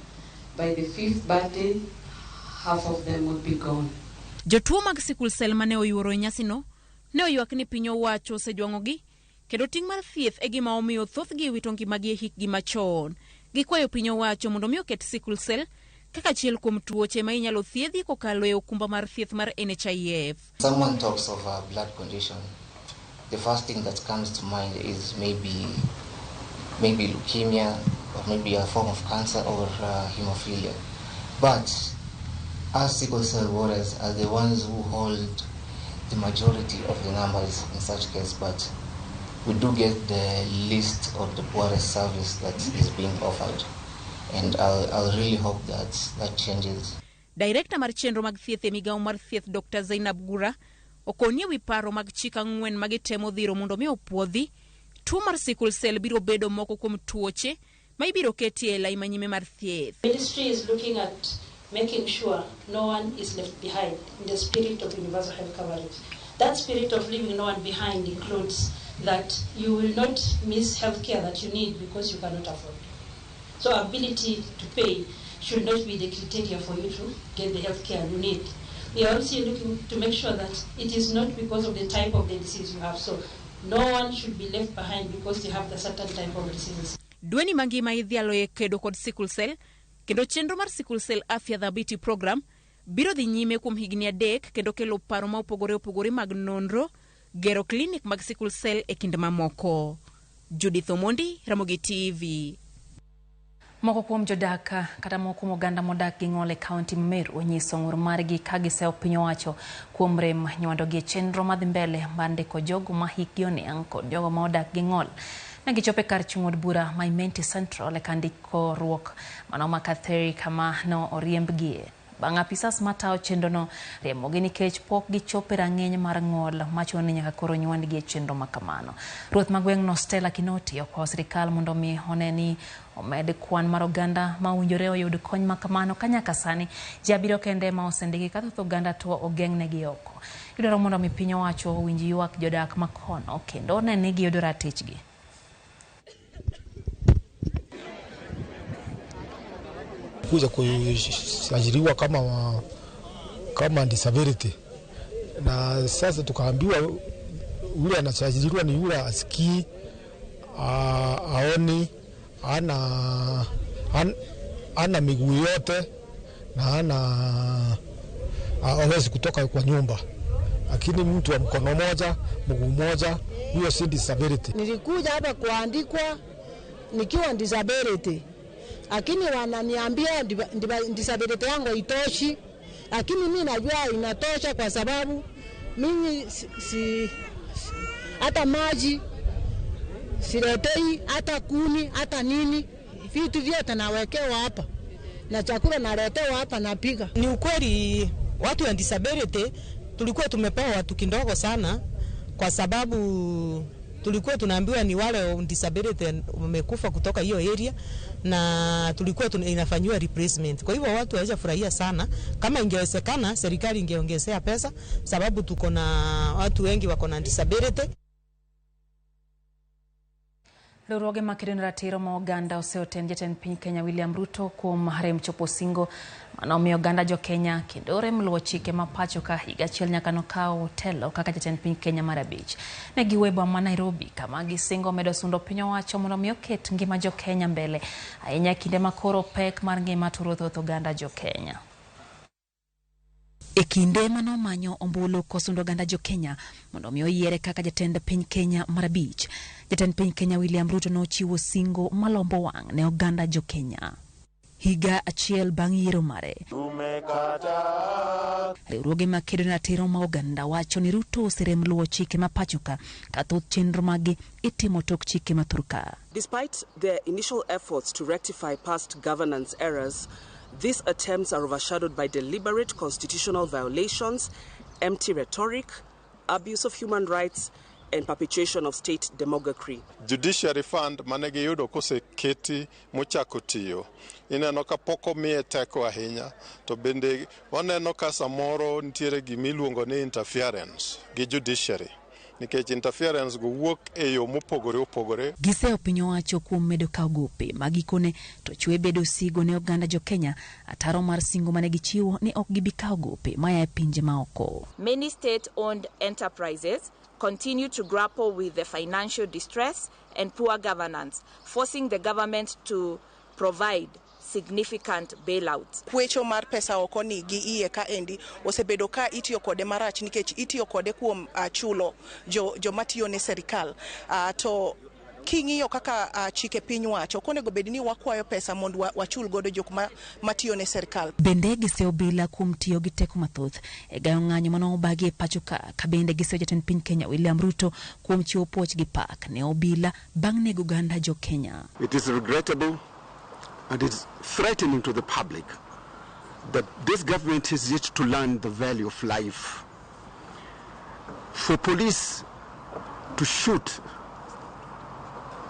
by the 5th birthday, half of them would be gone. Jotuo mag sickle cell mane oyuoro e nyasino ne oywak ni piny owacho osejwang'ogi kendo ting' mar thieth e gima omiyo thothgi wito ngimagi e hikgi machon. Gikwayo piny owacho mondo mi oket sickle cell kaka achiel kuom tuoche ma inyalo thiedhi kokalo e okumba mar thieth mar NHIF. Someone talks of a blood condition, the first thing that comes to mind is maybe leukemia or maybe a form of cancer or hemophilia. But us sickle cell warriors are the ones who hold the majority of the numbers in such case, but we do get the least or the poorest service that is being offered. And I'll really hope that that changes. Director mar chenro mag thieth e migawo mar thieth Dr. Zainab Gura okonie wi paro mag chik 4 magitemo dhiro mondo mi opuodhi tuo mar sickle cell biro bedo moko kuom tuoche ma ibiro ketie e lai manyime mar thieth. Ministry is looking at making sure no one is left behind in the spirit of universal health coverage. That spirit of leaving no one behind includes that you will not miss healthcare that you need because you cannot afford. So ability to pay should not be the criteria for you to get the healthcare you need. We are also looking to make sure that it is not because of the type of the disease you have. So no one should be left behind because they have the certain type of diseases. Dweni mangima idhialo e kedo kod sickle cell kendo chenro mar sickle cell afya dhabiti program biro dhi nyime kuom higni 3 kendo kelo paro ma opogore opogore mag nonro, gero klinik mag sickle cell e kind mamoko. Judith Omondi, Ramogi TV. Moko kuom jodak kata moko kuom oganda modak gi ng'ol e kaunti ma Meru onyiso ng'ur margi ka giseyo piny owacho kuom rem nywando gi e chenro madhi mbele mar ndiko jogo ma hikgi oniang' kod jogo ma odak gi ng'ol. Ne gichopo e kar chung' od bura ma Imenti Central e kar ndikoruok mano ma Katheri kama no oriembgie. Bang' apisas matayo chenrono riembogi nikech pok gichopo e rang'iny mar ng'ol machuno ni nyaka koro nywandgi e chenro ma kamano. Ruoth ma gweng'no Stella Kinoti okwayo sirikal mondo mi one ni omed kwan mar oganda ma owinjore oyud kony ma kamano ka nyaka sani ji 7 kende ma osendiki ka thoth oganda to ogeng'negi oko. Gidwaro mondo mi piny owacho owinj ywak jodak ma kono kendo one ni giyudo ratichgi. Kuja kusajiliwa kama disability, na sasa tukaambiwa yule anasajiliwa ni yule asikii, aoni, ana miguu yote na hawezi kutoka kwa nyumba, lakini mtu wa mkono moja mguu moja huyo si disability. Nilikuja hapa kuandikwa nikiwa disability, lakini wananiambia disability yangu haitoshi, lakini mimi najua inatosha kwa sababu mimi si hata maji siletei, hata kuni, hata nini, vitu vyote nawekewa hapa na chakula naletewa hapa napika. Ni ukweli watu wa disability tulikuwa tumepewa watu kidogo sana, kwa sababu tulikuwa tunaambiwa ni wale disability wamekufa kutoka hiyo area na tulikuwa inafanywa replacement. Kwa hivyo watu hawajafurahia sana. Kama ingewezekana serikali ingeongezea pesa, sababu tuko na watu wengi wako na disability. Riwruoge makedo ne ratiro ma oganda oseoten jatend piny Kenya William Ruto kuom rem chopo singo mano omiyo oganda jo Kenya kendo rem luwo chike ma pacho ka higa achiel nyaka nokaw telo kaka jatend piny Kenya mar 5. Ne giwe boma ma Nairobi kama gisingo medo sundo piny owacho mondo mi oket ngima jo Kenya mbele ahinya kinde ma koro pek mar ngima turo thoth oganda jo Kenya. E kinde mane omanyo ombulu kosundo oganda jo Kenya mondo omi oyiere kaka jatend piny Kenya mar abich, jatend piny Kenya William Ruto nochiwo singo malombo wang' ne oganda jo Kenya. Higa achiel bang' yiero mare, riwruoge makedo ne ratiro ma oganda wacho ni Ruto oserem luwo chike ma pachoka ka thoth chenro maggi itimo tok chike ma thurka. Despite their initial efforts to rectify past governance errors, these attempts are overshadowed by deliberate constitutional violations, empty rhetoric, abuse of human rights, and perpetuation of state demagoguery. Judiciary Fund mane giyudo koseketi mochako tiyo, ineno ka pok omiye teko ahinya, to bende waneno ka samoro nitiere gimiluongo ni interference gi judiciary, nikech interference go wuok e yo mopogore opogore. Giseyo piny owacho kuom medo kawo gope ma gikone to chwe bedo sigo ne oganda jo Kenya ataro mar singo mane gichiwo ni ok gibi kawo gope maya e pinje maoko. Many state-owned enterprises continue to grapple with the financial distress and poor governance, forcing the government to provide significant bailouts. Kwecho mar pesa oko ni gi iye ka endi osebedo ka itiyo kode marach nikech itiyo kode kuom chulo joma tiyo ne serikal. To king'iyo kaka chike piny wacho, ok onego bed ni wakwayo pesa mondo wachul godo jok matiyo ne serikal. Bende giseyo obila kuom tiyo gi teko mathoth e gayo ng'anyo mane obagi e pacho ka, ka bende giseyo jatend piny Kenya William Ruto kuom chiwo puoch gi pak ne obila bang' nego oganda jo Kenya. It is regrettable and it's threatening to the public that this government has yet to learn the value of life. For police to shoot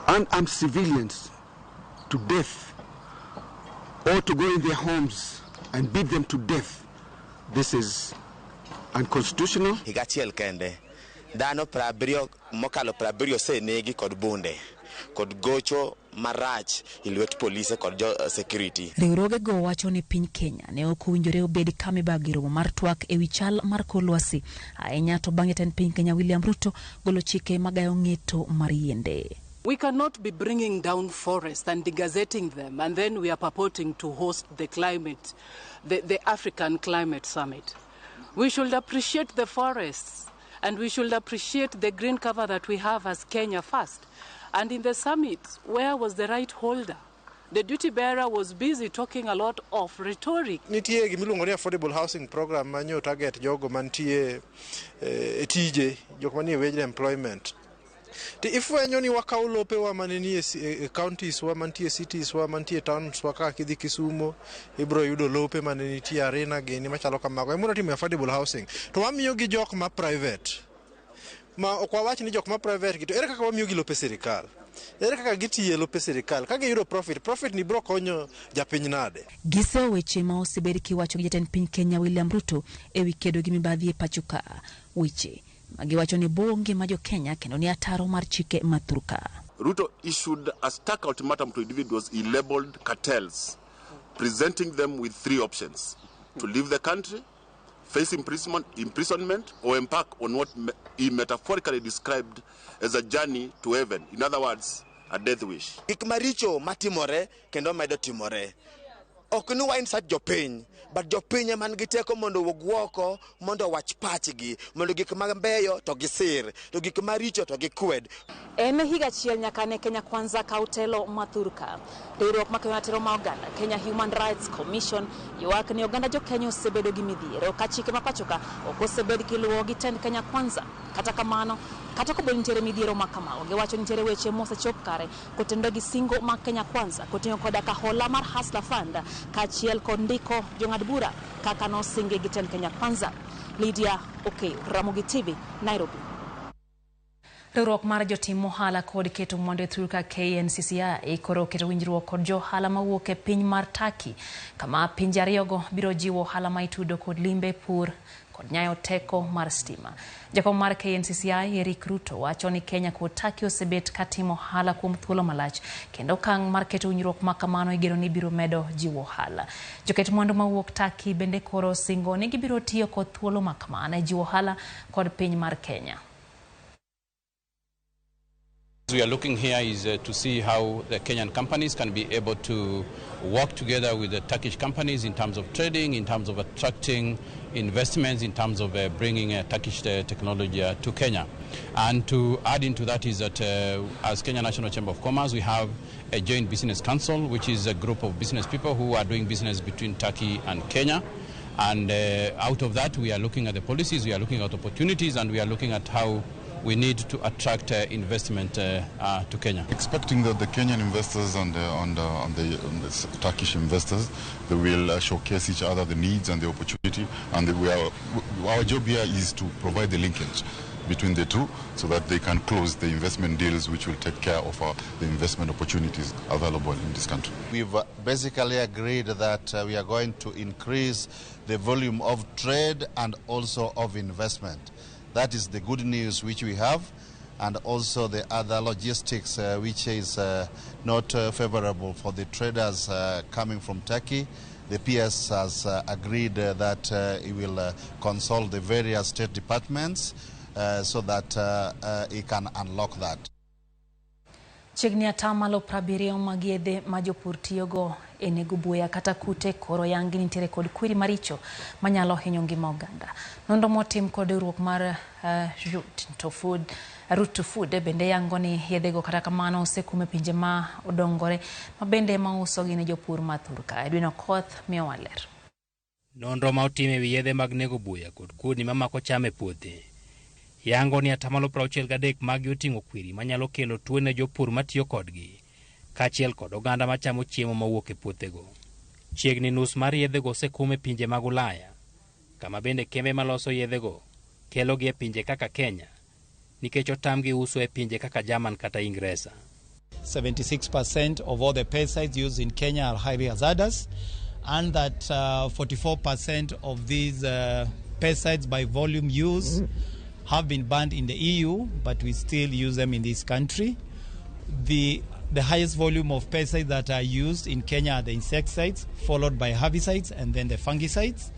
unarmed civilians to death or to go in their homes and beat them to death, this is unconstitutional. Higa achiel kende, dhano 70 mokalo 70 osenegi kod bunde kod gocho marach e lwet polise kod jo security. Riwruoge go wacho ni piny Kenya ne ok owinjore obed kama ibagi romo mar twak ewi chal mar kor lwasi, ahinya to bang' jatend piny Kenya William Ruto golo chike magayo ng'eto mar yiende. We cannot be bringing down forests and degazetting them, and then we are purporting to host the climate, the African Climate Summit. We should appreciate the forests, and we should appreciate the green cover that we have as Kenya first. And in the summit, where was the right holder? The duty bearer was busy talking a lot of rhetoric. Nitie gimiluongo ni affordable housing program manyo target jogo mantie e tije, jok manie wage employment. To ifwenyo ni wakawo lopewa mane nie counties wa, mantie cities wa, mantie towns wa, kaka kidhi Kisumo ibiro yudo lope mane nitie Arena gini machalo kamago. Ema timo affordable housing. To wamiyo gi jok ma private. Ma ok wawach ni jok ma private gi to ere kaka wamiyo gi lope sirikal? Ere kaka gitiye lope sirikal? Ka giyudo profit, profit ni biro konyo japiny nade? Giseyo weche ma osebed kiwacho gi jatend piny Kenya William Ruto ewi kedo gi mibadhi e pacho ka. Weche magiwacho ni buo ngima jo Kenya kendo ni ataro mar chike ma thurka. Ruto issued a stark ultimatum to individuals he labeled cartels, presenting them with three options: to leave the country, face imprisonment, or embark on what he metaphorically described as a journey to heaven. In other words, a death wish. Gik maricho matimore kendo medo timore. Ok ni wa insert jopiny, but jopiny ema nigi teko mondo owuog oko mondo owach pachgi, mondo gik mabeyo to gisir, to gik maricho to gikwed. En higa achiel nyaka ne Kenya Kwanza kaw telo ma thurka. Riwruok makedo ratiro ma oganda Kenya Human Rights Commission ywak ni oganda jo Kenya osebedo gi midhiero ka chike ma pachoka ok osebed kiluwo gi tend Kenya Kwanza. Kata kamano, kata kobedo nitiere midhiero ma kamago, giwacho nitiere weche mosechop kare kotenore gi singo mag Kenya Kwanza koting'o koda ka hola mar Hustler Fund kaachiel kod ndiko jong'ad bura kaka nosingi gi tend Kenya Kwanza. Lydia Okeyo, Ramogi TV, Nairobi. Riwruok mar jotim ohala kod keto mwandu e thurka KNCCI koro oketo winjruok kod jo ohala mawuok e piny mar Turkey, kama pinje ariyogo biro jiwo ohala ma itudo kod limbe, pur kod nyayo teko mar stima. Jakom mar KNCCI Eric Ruto wacho ni Kenya kod Turkey osebet katimo ohala kuom thuolo malach kendo okang' mar keto winjruok ma kamano igeno ni biro medo jiwo ohala. Joket mwandu mawuok Turkey bende koro singo ni gibiro tiyo kod thuolo ma kamano e jiwo ohala kod piny mar Kenya. We are looking here is to see how the Kenyan companies can be able to work together with the Turkish companies in terms of trading, in terms of attracting investments, in terms of bringing Turkish technology to Kenya. And to add into that is that as Kenya National Chamber of Commerce, we have a joint business council, which is a group of business people who are doing business between Turkey and Kenya. And out of that, we are looking at the policies, we are looking at opportunities, and we are looking at how we need to attract investment to Kenya. Expecting that the Kenyan investors and the Turkish investors, they will showcase each other the needs and the opportunity, and our job here is to provide the linkage between the two so that they can close the investment deals which will take care of the investment opportunities available in this country. We've basically agreed that we are going to increase the volume of trade and also of investment. That is the good news which we have, and also the other logistics which is not favorable for the traders coming from Turkey. The PS has agreed that he will consult the various state departments so that he can unlock that. Chiegni atamalo 70 mag yedhe ma jopur tiyogo e nego buya kata kute koro yangi nitiere kod kwiri maricho manyalo hinyo ngima oganda. Nonro motim kod riwruok mar Root to Food bende yango ni yedhego kata kamano osekum e pinje ma odongore ma bende mausogi ne jopur ma thurka. Edwin Okoth miyowa ler. Nonro ma otim ewi yedhe mag nego buya kod kudni mamako cham e puothe yango ni atamalo 63 magi oting'o kwiri manyalo kelo tuo ne jopur matiyo kodgi kaachiel kod oganda machamo chiemo mawuok e puothego. Chiegni nus mar yedhego osekum e pinje mag Ulaya, kama bende kembe maloso yedhego kelogi e pinje kaka Kenya nikech otamgi uso e pinje kaka German kata Ingresa. 76% of all the pesticides used in Kenya are highly hazardous, and that 44% of these pesticides by volume use have been banned in the EU, but we still use them in this country. The highest volume of pesticides that are used in Kenya are the insecticides, followed by herbicides and then the fungicides.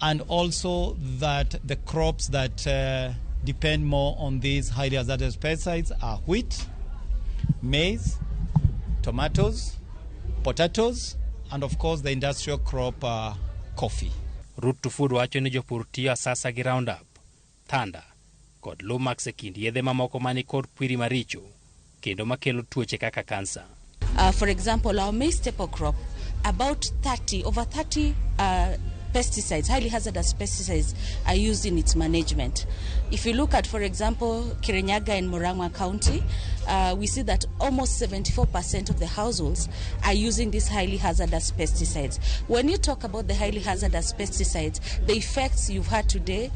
And also that the crops that depend more on these highly hazardous pesticides are wheat, maize, tomatoes, potatoes, and of course the industrial crop coffee. Root to Food wacho ni jopur tiyo asasa gi Roundup, Thunder kod Lumax e kind yedhe mamoko mani kod kwiri maricho kendo makelo tuoche kaka kansa. For example, our maize staple crop, about 30, over 30 pesticides, highly hazardous pesticides, are used in its management. If you look at, for example, Kirinyaga and Murang'a County, we see that almost 74% of the households are using these highly hazardous pesticides. When you talk about the highly hazardous pesticides, the effects you've had today,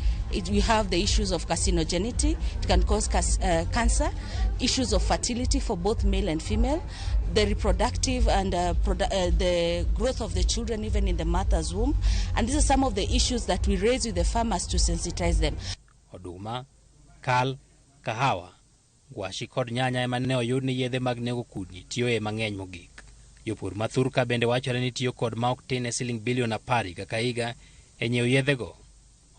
we have the issues of carcinogenity, it can cause cancer, issues of fertility for both male and female, the reproductive and the growth of the children even in the mother's womb. And these are some of the issues that we raise with the farmers to sensitize them. Oduma, kal, kahawa, ngwashi kod nyanya ema ne oyud ni yedhe mag nego kudni tiyoe mang'eny mogik. Jopur ma thurka bende wachore ni tiyo kod ma ok tin ne siling bilion 10 higa ka higa e nyiewo yedhego.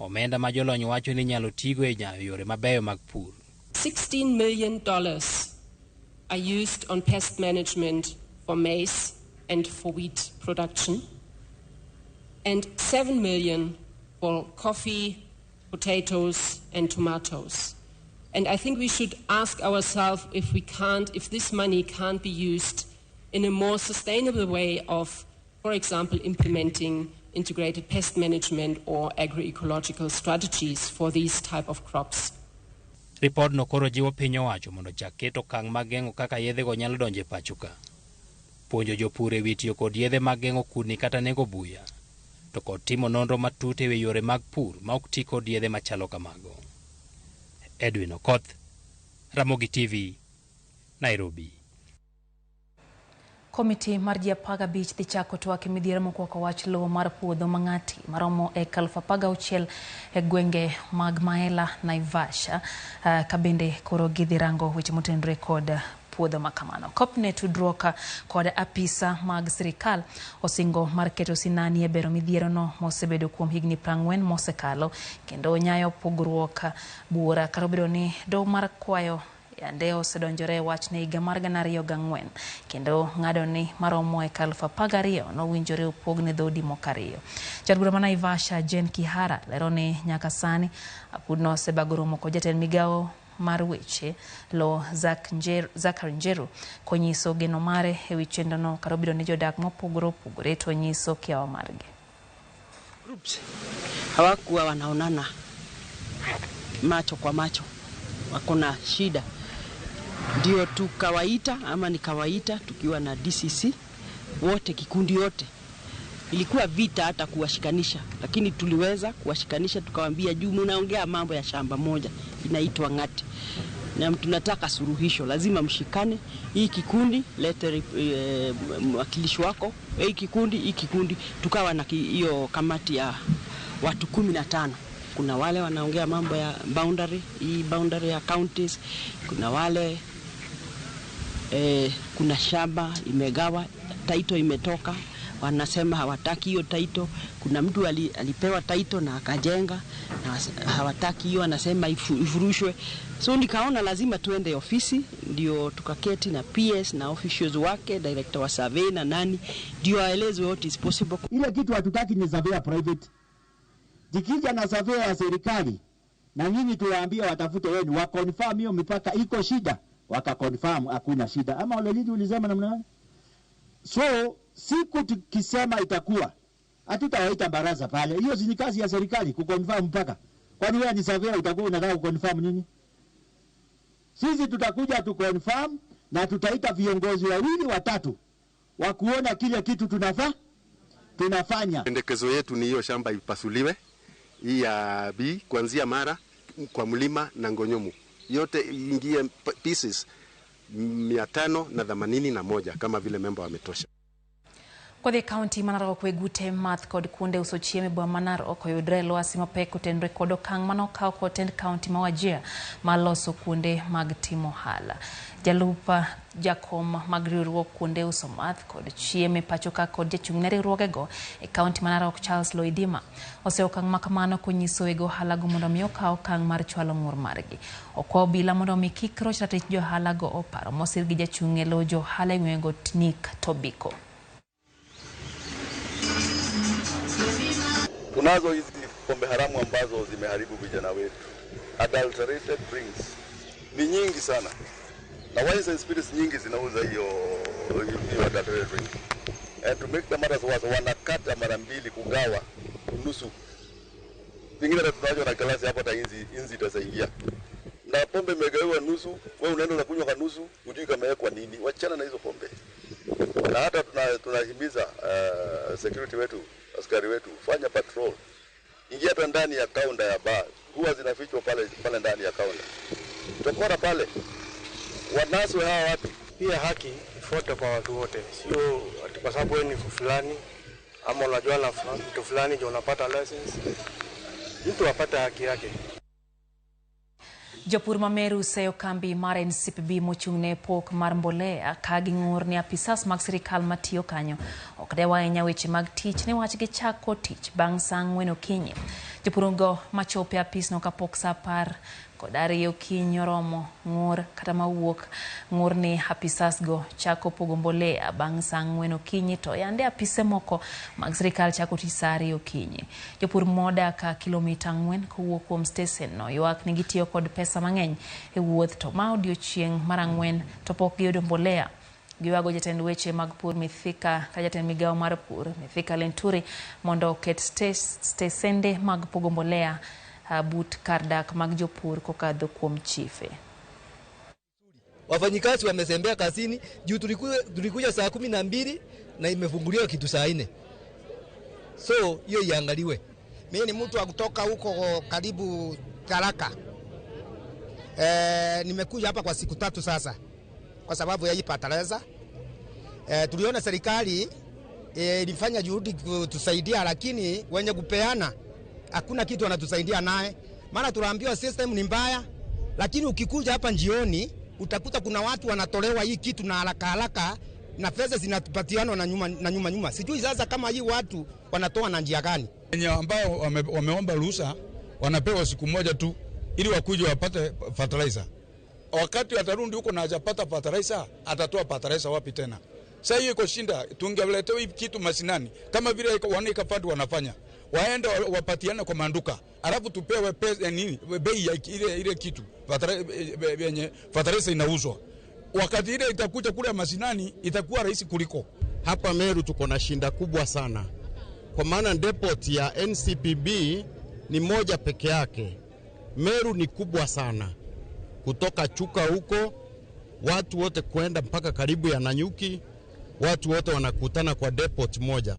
Omenda ma jolony wacho ni nyalo tigo e nyayo yore mabeyo mag pur. $16 million are used on pest management for maize and for wheat production, and 7 million for coffee, potatoes and tomatoes. And I think we should ask ourselves if we can't, if this money can't be used in a more sustainable way of, for example, implementing integrated pest management or agroecological strategies for these type of crops. Ripod no koro jiwo piny owacho mondo chak keto okang' mag geng'o kaka yedhego nyalo donjo e pacho ka, puonjo jopur ewi tiyo kod yedhe mag geng'o kudni kata nego buya, to kod timo nonro matut ewi yore mag pur ma ok ti kod yedhe machalo kamago. Edwin Okoth, Ramogi TV, Nairobi. Komiti mar ji 15 dhi chako twak e midhiero mokwako wach lowo mar puodho Mang'ati maromo eka 16,000 e gwenge mag Maela, Naivasha, ka bende koro gidhi rango weche motenore kod puodho makamano. Kopne tudruok kod apisa mag sirikal osingo mar keto sinani e bero midhiero no mosebedo kuom higni 40 mosekalo kendo nyayo pogruok buora kata obedo ni doho mar kwayo yande osedonjore e wachne higa mar 2004 kendo ng'ado ni maromo eka 12,000 nowinjore opog ne dhoudi moko ariyo. Jaod bura ma Naivasha Jane Kihara lero ni nyaka sani apudno osebago romo kod jatend migawo mar weche lo Zachary Njeru konyiso geno mare ewi chenrono kar obedo ni jodak mopogore opogore to nyiso kiawa margi. Groups hawakuwa wanaonana macho kwa macho, wako na shida, ndio tukawaita ama nikawaita tukiwa na DCC wote, kikundi yote. Ilikuwa vita hata kuwashikanisha, lakini tuliweza kuwashikanisha, tukawaambia juu mnaongea mambo ya shamba moja inaitwa Ng'ati na tunataka suluhisho, lazima mshikane. Hii kikundi lete mwakilishi wako, hii kikundi. Tukawa na hiyo kamati ya watu 15. Kuna wale wanaongea mambo ya boundary, hii boundary ya counties, kuna wale kuna shamba imegawa, title imetoka, wanasema hawataki hiyo title. Kuna mtu alipewa title na akajenga na hawataki hiyo, anasema ifurushwe. So nikaona lazima tuende ofisi, ndio tukaketi na PS na officials wake, director wa survey na nani, ndio aelezwe what is possible. Ile kitu hatutaki ni survey private. Jikija na survey ya serikali na nyinyi tuwaambie watafute wenu wa confirm hiyo mipaka iko shida, waka confirm hakuna shida. Ama wale ulisema namna gani? So siku tukisema itakuwa hatutawaita baraza pale. Hiyo si kazi ya serikali kuconfirm mpaka. Kwani wewe ni surveyor utakuwa unataka kuconfirm nini? Sisi tutakuja tu confirm na tutaita viongozi wawili watatu wa kuona kile kitu tunafanya. Pendekezo yetu ni hiyo shamba ipasuliwe, hii ya B kuanzia Mara kwa mlima na Ngonyomu. Yote ingie pieces 581 kama vile memba wametosha. Kwa the county ma Narok wegute math kod kuonde uso chiemo e boma ma Narok oyudre lwasi mapek otenore kod okang' manokaw kod tend county ma Wajir mar loso kuonde mag timo ohala. Jalup jakom mag riwruok kuonde uso math kod chiemo e pacho ka kod jachung' ne riwruogego e county ma Narok Charles Loidima oseyo okang' makamano konyiso weg ohala go mondo mi okaw okang' mar chwalo ng'ur margi. Okwa obila mondo mi kik roch ratich jo ohala go oparo mosir gi jachung' e lo jo ohala e gwengego Nick Tobiko. Tunazo hizi pombe haramu ambazo zimeharibu vijana wetu. Adulterated drinks ni nyingi sana. Na wines and spirits nyingi zinauza hiyo adulterated drink. And to make the matters worse, wanakata mara mbili kugawa nusu. Pengine hata tunajua na glasi hapo hata inzi itaingia. Na pombe imegawiwa nusu, wewe unaenda unakunywa kwa nusu, hujui kama imewekwa nini. Wachana na hizo pombe. Na hata tunahimiza security wetu, askari wetu, fanya patrol. Ingia hata ndani ya kaunta ya bar, huwa zinafichwa pale ndani ya kaunta. Tokora pale. Wanaswe hawa watu. Pia haki ifuate kwa watu wote. Sio kwa sababu wewe ni fulani ama unajua na mtu fulani ndio unapata license. Mtu apate haki yake. Jopur ma Meru oseyo kambi mar NCPB mochung' ne pok mar mbolea ka ging'ur ni apisas mag sirikal matiyo kanyo ok dew ahinya weche mag tich niwach gichako tich bang' saa 4 okinyi. Jopurgo machopo e apisno kapok saa 12 okinyi oromo ng'ur kata mawuok ng'ur ni apisas go chako pogo mbolea bang' saa 4 okinyi to yande apise moko mag sirikal chako tich saa 2 okinyi. Jopur modak kilomita 4 kowuok kuom stesen no ywak ni gitiyo kod pesa mang'eny e wuoth to ma odiochieng' mar 4 to pok giyudo mbolea. Giwago jatend weche mag pur Mithika ka jatend migawo mar pur Mithika Linturi mondo oket stesende mag pogo mbolea but kar dak mag jopur kokadho kuom chife. Wafanyikazi wamezembea kazini juu tulikuja saa 12 na imefunguliwa kitu saa 4. So hiyo iangaliwe. Mimi ni mtu wa kutoka huko karibu Karaka. Nimekuja hapa kwa siku 3 sasa kwa sababu ya hii fertilizer. Tuliona serikali ilifanya juhudi kutusaidia, lakini wenye kupeana hakuna kitu wanatusaidia naye. Maana tunaambiwa system ni mbaya, lakini ukikuja hapa njioni utakuta kuna watu wanatolewa hii kitu na haraka haraka na pesa zinapatiana na nyuma nyuma. Sijui sasa kama hii watu wanatoa na njia gani. Wenye ambao wameomba ruhusa wanapewa siku moja tu ili wakuje wapate fertilizer. Wakati atarudi huko na hajapata fertilizer, atatoa fertilizer wapi tena? Sasa hiyo iko shinda, tungeletewa hii kitu mashinani kama vile One Acre Fund wanafanya, waende wapatiane kwa manduka, alafu tupewe pesa nini, bei ya ile kitu yenye fertilizer inauzwa. Wakati ile itakuja kule mashinani itakuwa rahisi kuliko hapa. Meru tuko na shinda kubwa sana, kwa maana depot ya NCPB ni moja peke yake. Meru ni kubwa sana, kutoka Chuka huko watu wote kwenda mpaka karibu ya Nanyuki, watu wote wanakutana kwa depot moja.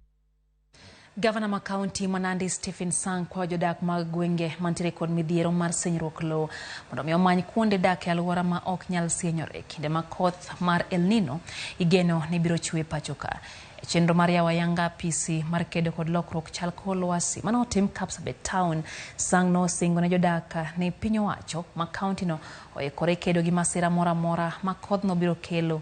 Gavana ma kaunti ma Nandi Stephen Sang kwayo jodak mag gwenge mantiere kod midhiero mar senyruok lowo mondo mi omany kuonde dak e alwora ma ok nyal sienyore kinde ma koth mar El Nino igeno ni biro chwe pacho ka. E chenro mar yawo ayanga apisi mar kedo kod lokruok chal kor lwasi mane otim Kapsabet Town, Sang nosingo ne jodak ni piny owacho ma kaunti no oikore kedo gi masira moro amora ma kodhno biro kelo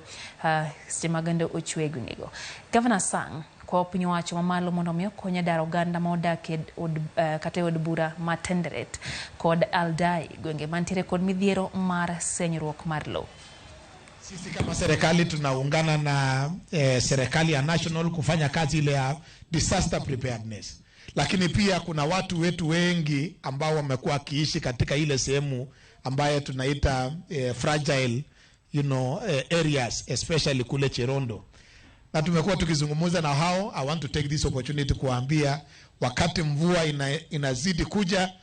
seche ma gendo ochwe e gwengego. Gavana Sang kwayo piny owacho mamalo mondo mi okony e daro oganda ma odak e od, kata e od bura ma Tenderet kod Aldai, gwenge mantiere kod midhiero mar senyruok mar lowo. Sisi kama serikali tunaungana na serikali ya national kufanya kazi ile ya disaster preparedness, lakini pia kuna watu wetu wengi ambao wamekuwa wakiishi katika ile sehemu ambayo tunaita fragile areas, especially kule Cherondo, na tumekuwa tukizungumza na hao. I want to take this opportunity kuambia wakati mvua inazidi kuja,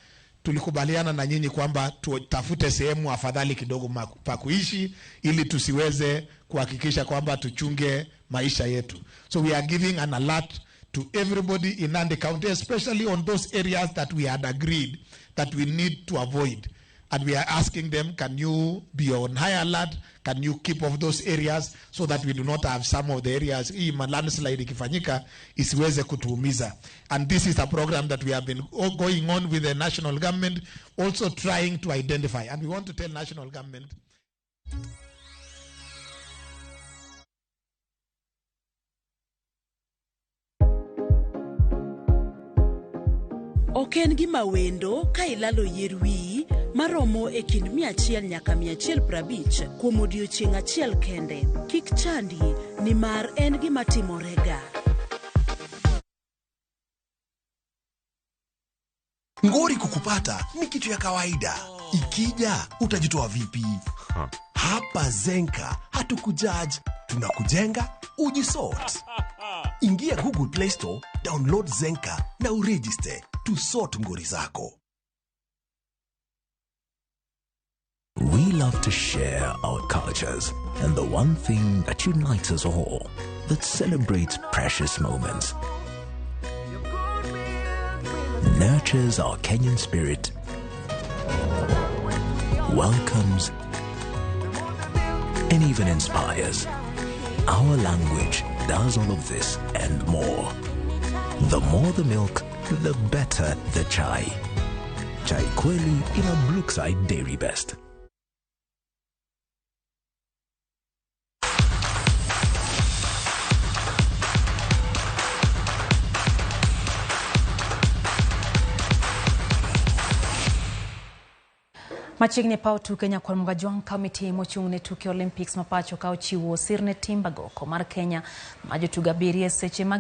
tulikubaliana na nyinyi kwamba tutafute sehemu afadhali kidogo pa kuishi ili tusiweze kuhakikisha kwamba tuchunge maisha yetu. So we are giving an alert to everybody in Nandi County, especially on those areas that we had agreed that we need to avoid. And we are asking them, can you be on high alert? Can you keep off those areas so that we do not have some of the areas, hii landslide ikifanyika, isiweze kutuumiza. And this is a program that we have been going on with the national government, also trying to identify. And we want to tell national government. Ok en gima wendo ka ilalo yier wiyi maromo e kind 100 nyaka 150 kuom odiechieng' achiel kende. Kik chandi nimar en gima timorega. Ngori kukupata ni kitu ya kawaida. Ikija utajitoa vipi? Hapa Zenka hatukujudge, tunakujenga ujisort. Ingia Google Play Store, download Zenka na uregister to sort ngori zako. We love to share our cultures and the one thing that unites us all, that celebrates precious moments, nurtures our Kenyan spirit, welcomes, and even inspires. Our language does all of this and more. The more the milk, the better the chai. Chai Kweli in a Brookside Dairy Best. Machiegni paw tuke nyakwar Mugajwang' committee mochung' ne tuke Olympics ma pacho ka ochiwo sir ne timba goko mar Kenya ma jotugo abiriyo e seche mag